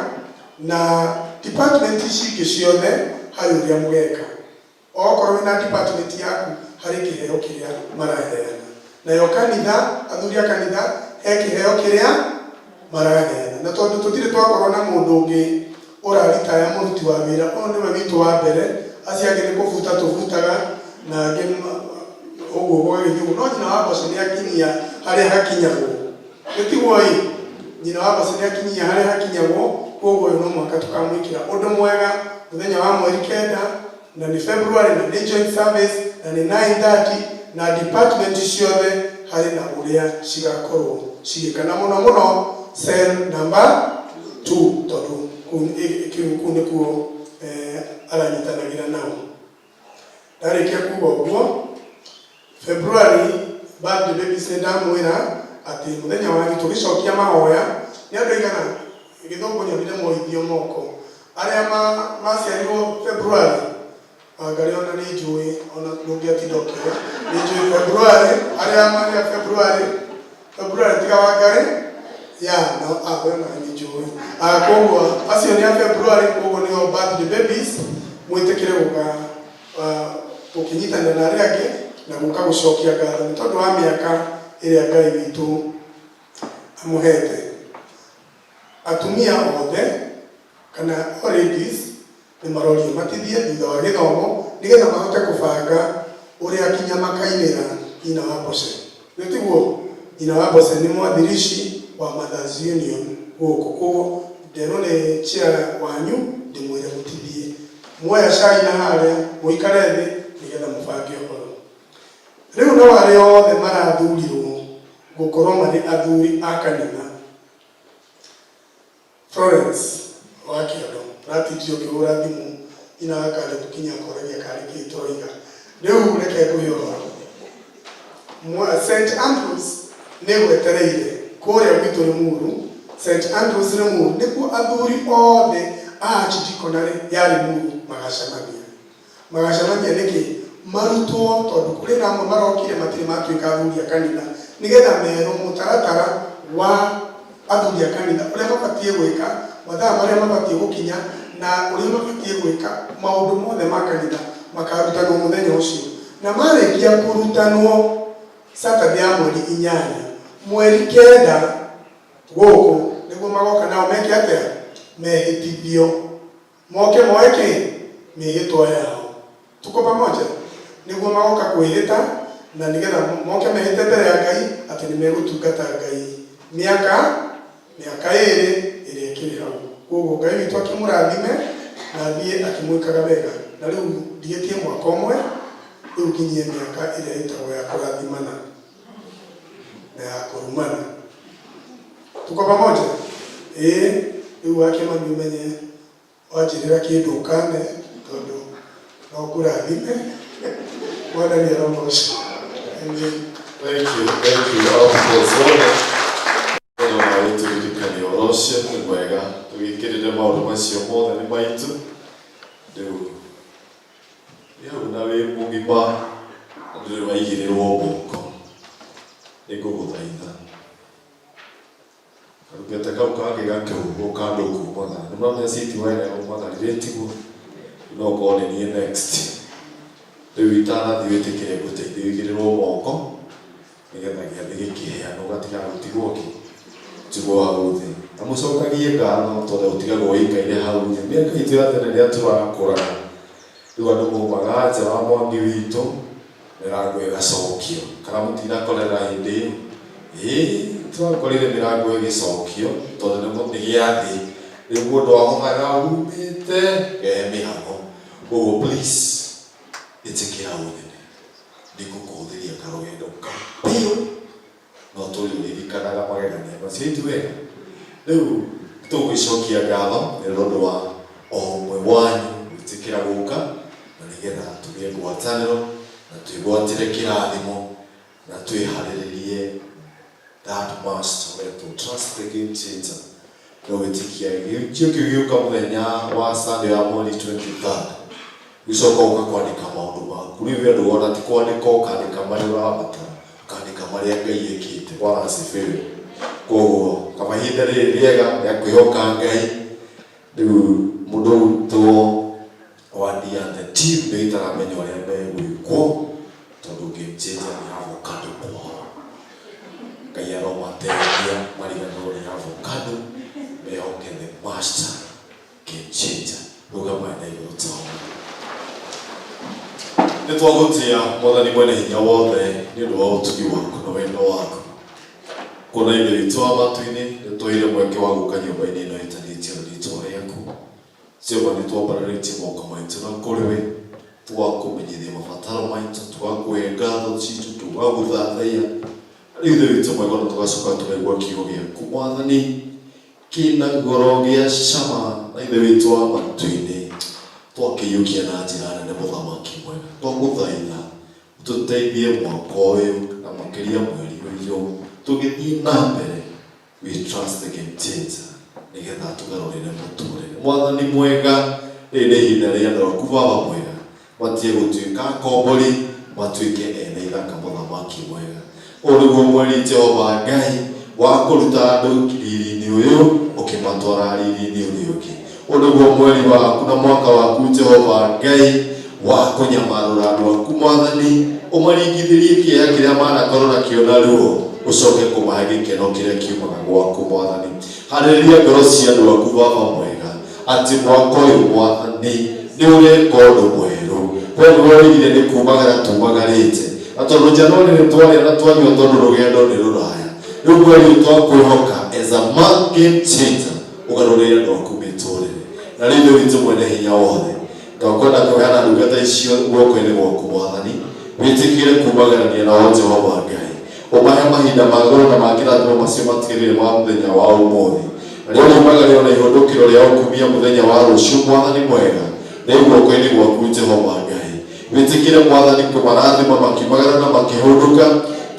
na department ici ingĩ ciothe harĩ ũrĩa mũgeka. Okorwo wĩna department yaku, harĩ kĩheo kĩrĩa maraheana. Nayo kanitha, athuri a kanitha, he kĩheo kĩrĩa maraheana. Na tondũ tũtirĩ twakorwo na mũndũ ũngĩ ũraritaya mũruti wa wĩra, ũyũ nĩwe witũ wa mbere. Acio angĩ nĩ kũbuta tũbutaga na angĩ ũguo gũgagĩthiĩ ũguo. No nyina wa Mboco nĩ akinyia harĩa hakinyagwo, gĩtiguo ĩ nyina wa Mboco nĩ akinyia harĩa hakinyagwo. Koguo ũyũ no mũhaka tũkamwĩkĩra ũndũ mwega mũthenya wa mweri 9, na nĩ February, na nĩ joint service, na nĩ 9:30, na department ciothe harĩ na ũrĩa cigakorwo cigĩka, na mũno mũno cell number 2, tondũ kũu nĩkuo aranyitanagĩra nao. Ndarĩkia kuga ũguo, February birthday babies, nĩ ndamwĩra atĩ mũthenya wanyu tũgĩcokia mahoya nĩ andũ aigana gĩthũngũ nyonire moithio moko arĩa maciarirwo February. Ngarĩ ona nĩ njũĩ, ona ndũngĩatinda ũkĩoya, nĩ njũĩ February, arĩa marĩa February tiga Wangarĩ ya no we ona nĩ njũĩ. Koguo acio nĩ a February, koguo nĩo birthday babies. Mwĩtĩkĩre gũka gũkĩnyitanĩra na arĩa angĩ na gũka gũcokia ngatho nĩ tondũ wa mĩaka ĩrĩa Ngai witũ amũhete. Atumia othe kana all ladies nĩ marorio matithie thutha wa gĩthomo, nĩgetha mahote kũbanga ũrĩa kinya makainĩra nyina wa Mboce. Nĩ tiguo nyina wa Mboce nĩ mwathirici wa Mothers Union gũkũ. Koguo nderwo nĩ chair wanyu ndĩmwĩre mũtithie muoya cai na harĩa mũikare thĩ, nĩgetha mũbange ũhoro. Rĩu nao arĩa othe marathurirwo gũkorwo marĩ athuri a kanitha, Florence wa Kĩondo, ũratindire ũkĩhũra thimũ nyina wa Caleb kinya akoragia karĩ kĩ tũroiga. Rĩu reke ngũhe ũhoro. St Andrews nĩ gwetereire kũrĩa gwitũ Limuru. St Andrews Limuru nĩkuo athuri othe a Archdeaconry ya Limuru magacemania. Magacemania nĩkĩ? Marutwo tondũ kũrĩ na amwe marokire matirĩ matuĩka athuri a kanitha nĩgetha merwo mũtaratara wa athuri a kanitha ũrĩa mabatiĩ gwĩka, mathaa marĩa mabatiĩ gũkinya na ũrĩa mabatiĩ gwĩka maũndũ mothe ma kanitha makarutanwo mũthenya ũcio. Na marĩkia kũrutanwo Saturday ya mweri 8, mweri 9 gũkũ nĩguo magoka nao meke atĩa? Mehĩtithio. Moke moe kĩ? Mĩhĩtwa yao. Tuko pamoja? Nĩguo magoka kwĩhĩta na nĩgetha moke mehĩte mbere ya Ngai atĩ nĩ megũtungata Ngai mĩaka mĩaka 2 ĩrĩa ĩkĩrĩ hau. Koguo Ngai witũ akĩmũrathime na athiĩ akĩmwĩkaga wega. Na rĩu ndigĩtie mwaka ũmwe, rĩu nginyie mĩaka ĩrĩa ĩtagwo ya kũrathimana na ya kũrumana. Tuko pamoja? Ĩĩ, rĩu wakĩmani ũmenye wanjĩrĩra kĩndũ ũkane tondũ no ngũrathime. Mwathani arogocwo. Amen. Thank you, thank you. All people Mũthenya wa wĩtũririkania ũhoro ũcio nĩ mwega tũgĩkĩrĩre maũndũ macio mothe nĩ maitũ rĩu wĩ hau na wĩ mũgima na ndũrĩ waigĩrĩrwo moko nĩ ngũgũthaitha karumbeta kau kangĩ gakĩhuhwo kandũ kumagara nĩ mũramenya city wega umagarire tiguo no ũkorwo nĩ niĩ next rĩu itanathiĩ wĩtĩkĩre ngũteithie ũigĩrĩrwo moko nĩgetha gĩathĩ gĩkĩheanwo gatigaga gũtigwo kĩ gũtigwo hau thĩ na mũcokagie ngatho tondũ ũtigagwo ũikaire hau thĩ mĩaka itũ ya tene rĩrĩa tũrakũraga rĩu andũ maumaga nja wa mwangi witũ mĩrango ĩgacokio kana mũtinakorera hĩndĩ ĩyo ĩĩ twakorire mĩrango ĩgĩcokio tondũ nĩ gĩathĩ rĩu mũndũ ahothaga umĩte kehe mĩhang'o koguo please ĩtĩkĩra ũnyone nĩngũkũhũthĩria karũgendo kabiũ no tũrĩ ũririkanaga magegania macio itu wega rĩu tũgũgĩcokia ngatho nĩ ũndũ wa o ũmwe wanyu gwĩtĩkĩra gũka na nĩgetha tũgĩe ngwatanĩro na twĩgwatĩre kĩrathimo na twĩharĩrĩrie that must ũretwo trust the game changer no gwĩtĩkia gĩũkio kĩu gĩũka mũthenya wa Sunday ya mweri 23rd gĩcoka ũka kwandĩka maũndũ maku rĩu andũ wona ti kwandĩka ũkandĩka marĩa ũrabatara ũkandĩka marĩa Ngai ekĩte Bwana asifiwe koguo kaba ihinda rĩrĩ rĩega rĩa kwĩhoka Ngai rĩu mũndũ ũgwĩtwo Wandi and the team nĩ itaramenya ũrĩa megwĩkwo tondũ game changer nĩ avocado kwao Ngai aromateithia mariganĩrwo nĩ avocado mehoke the master game changer rũgama na igũrũ taũni nĩ twagũtĩa mwathani mwene hinya wothe nĩ ũndũ wa ũtugi waku na wendo waku kuona ithe witũ wa matu-inĩ nĩ twaire mweke wa gũka nyũmba-inĩ ĩno ĩtanĩtio na rĩtwa rĩaku Jehova nĩ twambararĩtie moko maitũ na kũrĩ we tũgakũmenyithia mabataro maitũ tũgakũhe ngatho citũ tũgagũthathaiya rĩu ithe witũ mwega na tũgacoka tũkaigua kiugo gĩaku mwathani kĩna goro gĩa cama na ithe witũ wa matu-inĩ twakĩiyũkia na njĩra nene mũthamaki mwega twagũthaitha ũtũteithie mwaka ũyũ na makĩria mweri ũyũ tũgĩthiĩ na mbere we trust the game changer nĩgetha tũgarũrĩre mũtũrĩre mwathani mwega rĩrĩ nĩ ihinda rĩa andũ aku baba mwega matige gũtuĩka akombori matuĩke ene ithaka mũthamaki mwega ũyũ nĩguo mweri Jehova Ngai wa kũruta andũ riri-inĩ ũyũ ũkĩmatwara riri-inĩ ũrĩa ũngĩ ũyũ nĩguo mweri waku na mwaka waku Jehova Ngai wa kũnyamarũra andũ aku mwathani ũmaringithĩrie kĩeha kĩrĩa manakorwo nakĩo na ruo ũcoke kũmahe gĩkeno kĩrĩa kiumaga gwaku mwathani harĩrĩria ngoro cia andũ aku baba mwega atĩ mwaka ũyũ mwathani nĩ ũreka ũndũ mwerũ we nĩwe woigire nĩ kumagara tumagarĩte na tondũ January nĩ twarĩa na twanyua tondũ rũgendo nĩ rũraya rĩu mweri ũyũ twakwĩhoka as a man game changer ũgarũrĩre andũ aku mĩtũrĩre na rĩu ithe witũ mwene hinya wothe twakwenda kũheana ndungata icio guoko-inĩ gwaku mwathani wĩtĩkĩre kumagarania nao Jehova Ngai ũmahe mahinda ma goro na ma kĩrathimo macio matigĩrĩre ma mũthenya wa ũmũthĩ na rĩo riumagario na ihũndũkĩro rĩa ũkumia mũthenya wa rũciũ mwathani mwega rĩ guoko-inĩ gwaku Jehova Ngai wĩtĩkĩre mwathani kũmarathima makiumagara na makĩhũndũka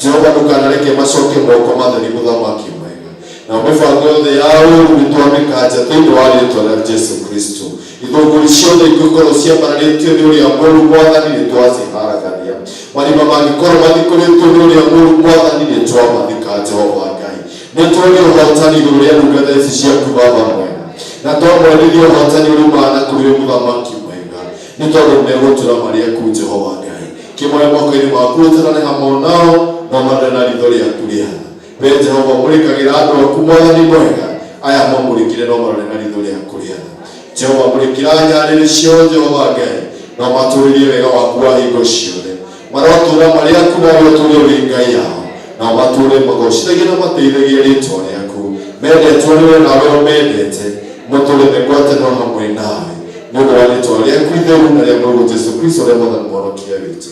Jehova ndũkanareke macoke moko matheri mũthamaki mwega Na mĩbango yothe ya ũũru nĩtwamĩkanja thĩinĩ wa rĩtwa rĩa Jesu Kristo. Ithũngũri ciothe ingĩkorwo ciambararĩtio nĩ ũrĩa mũũru, Mwathani, nĩtwaciharagania. Marima mangĩkorwo mathikũrĩtio nĩ ũrĩa mũũru, Mwathani, nĩtwamathika. Jehova Ngai, nĩtuonie ũhotani igũrũ rĩa ndungata ici ciaku, Baba mwega, na twamwenithia ũhotani ũrĩa na kũrĩ mũthamaki mwega, nĩ tondũ megũtũra marĩ aku. Jehova Ngai, kĩmoe moko-inĩ maku, ũtarane hamwe nao, no marore na ritho rĩaku rĩa tha. We Jehova mũrĩkagĩra andũ aku, Mwathani mwega, aya mamũrĩkire no marore na ritho rĩaku rĩa tha. Jehova, mũrĩkĩra nyarĩrĩ ciao. Jehova Ngai, no matũrĩrie wega waku wa hingo ciothe. Marotũra marĩ aku, nawe ũtũre ũrĩ Ngai yao, nao matũre magocithagia na mateithagia rĩtwa rĩaku, mendetwo nĩwe nawe ũmendete, mũtũre mĩgwatano hamwe nawe, nĩ ũndũ wa rĩtwa rĩaku itheru na rĩa Mũrũ Jesu Kristo, ũrĩa Mwathani Mũhonokia witũ.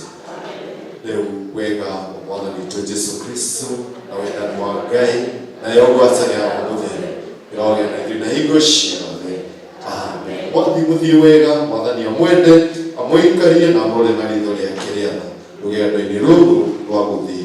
Rĩu wega wa Mwathani witũ Jesu Kristo na wendani wa Ngai nayo ngwatanĩro ya Roho Mũtheru ĩrogĩa na ithuĩ na hingo ciothe. Amen. Mwathi mũthiĩ wega, Mwathani amwende, amũikarie na amũrore na ritho rĩake rĩa tha rũgendo-inĩ rũrũ rwa gũthiĩ.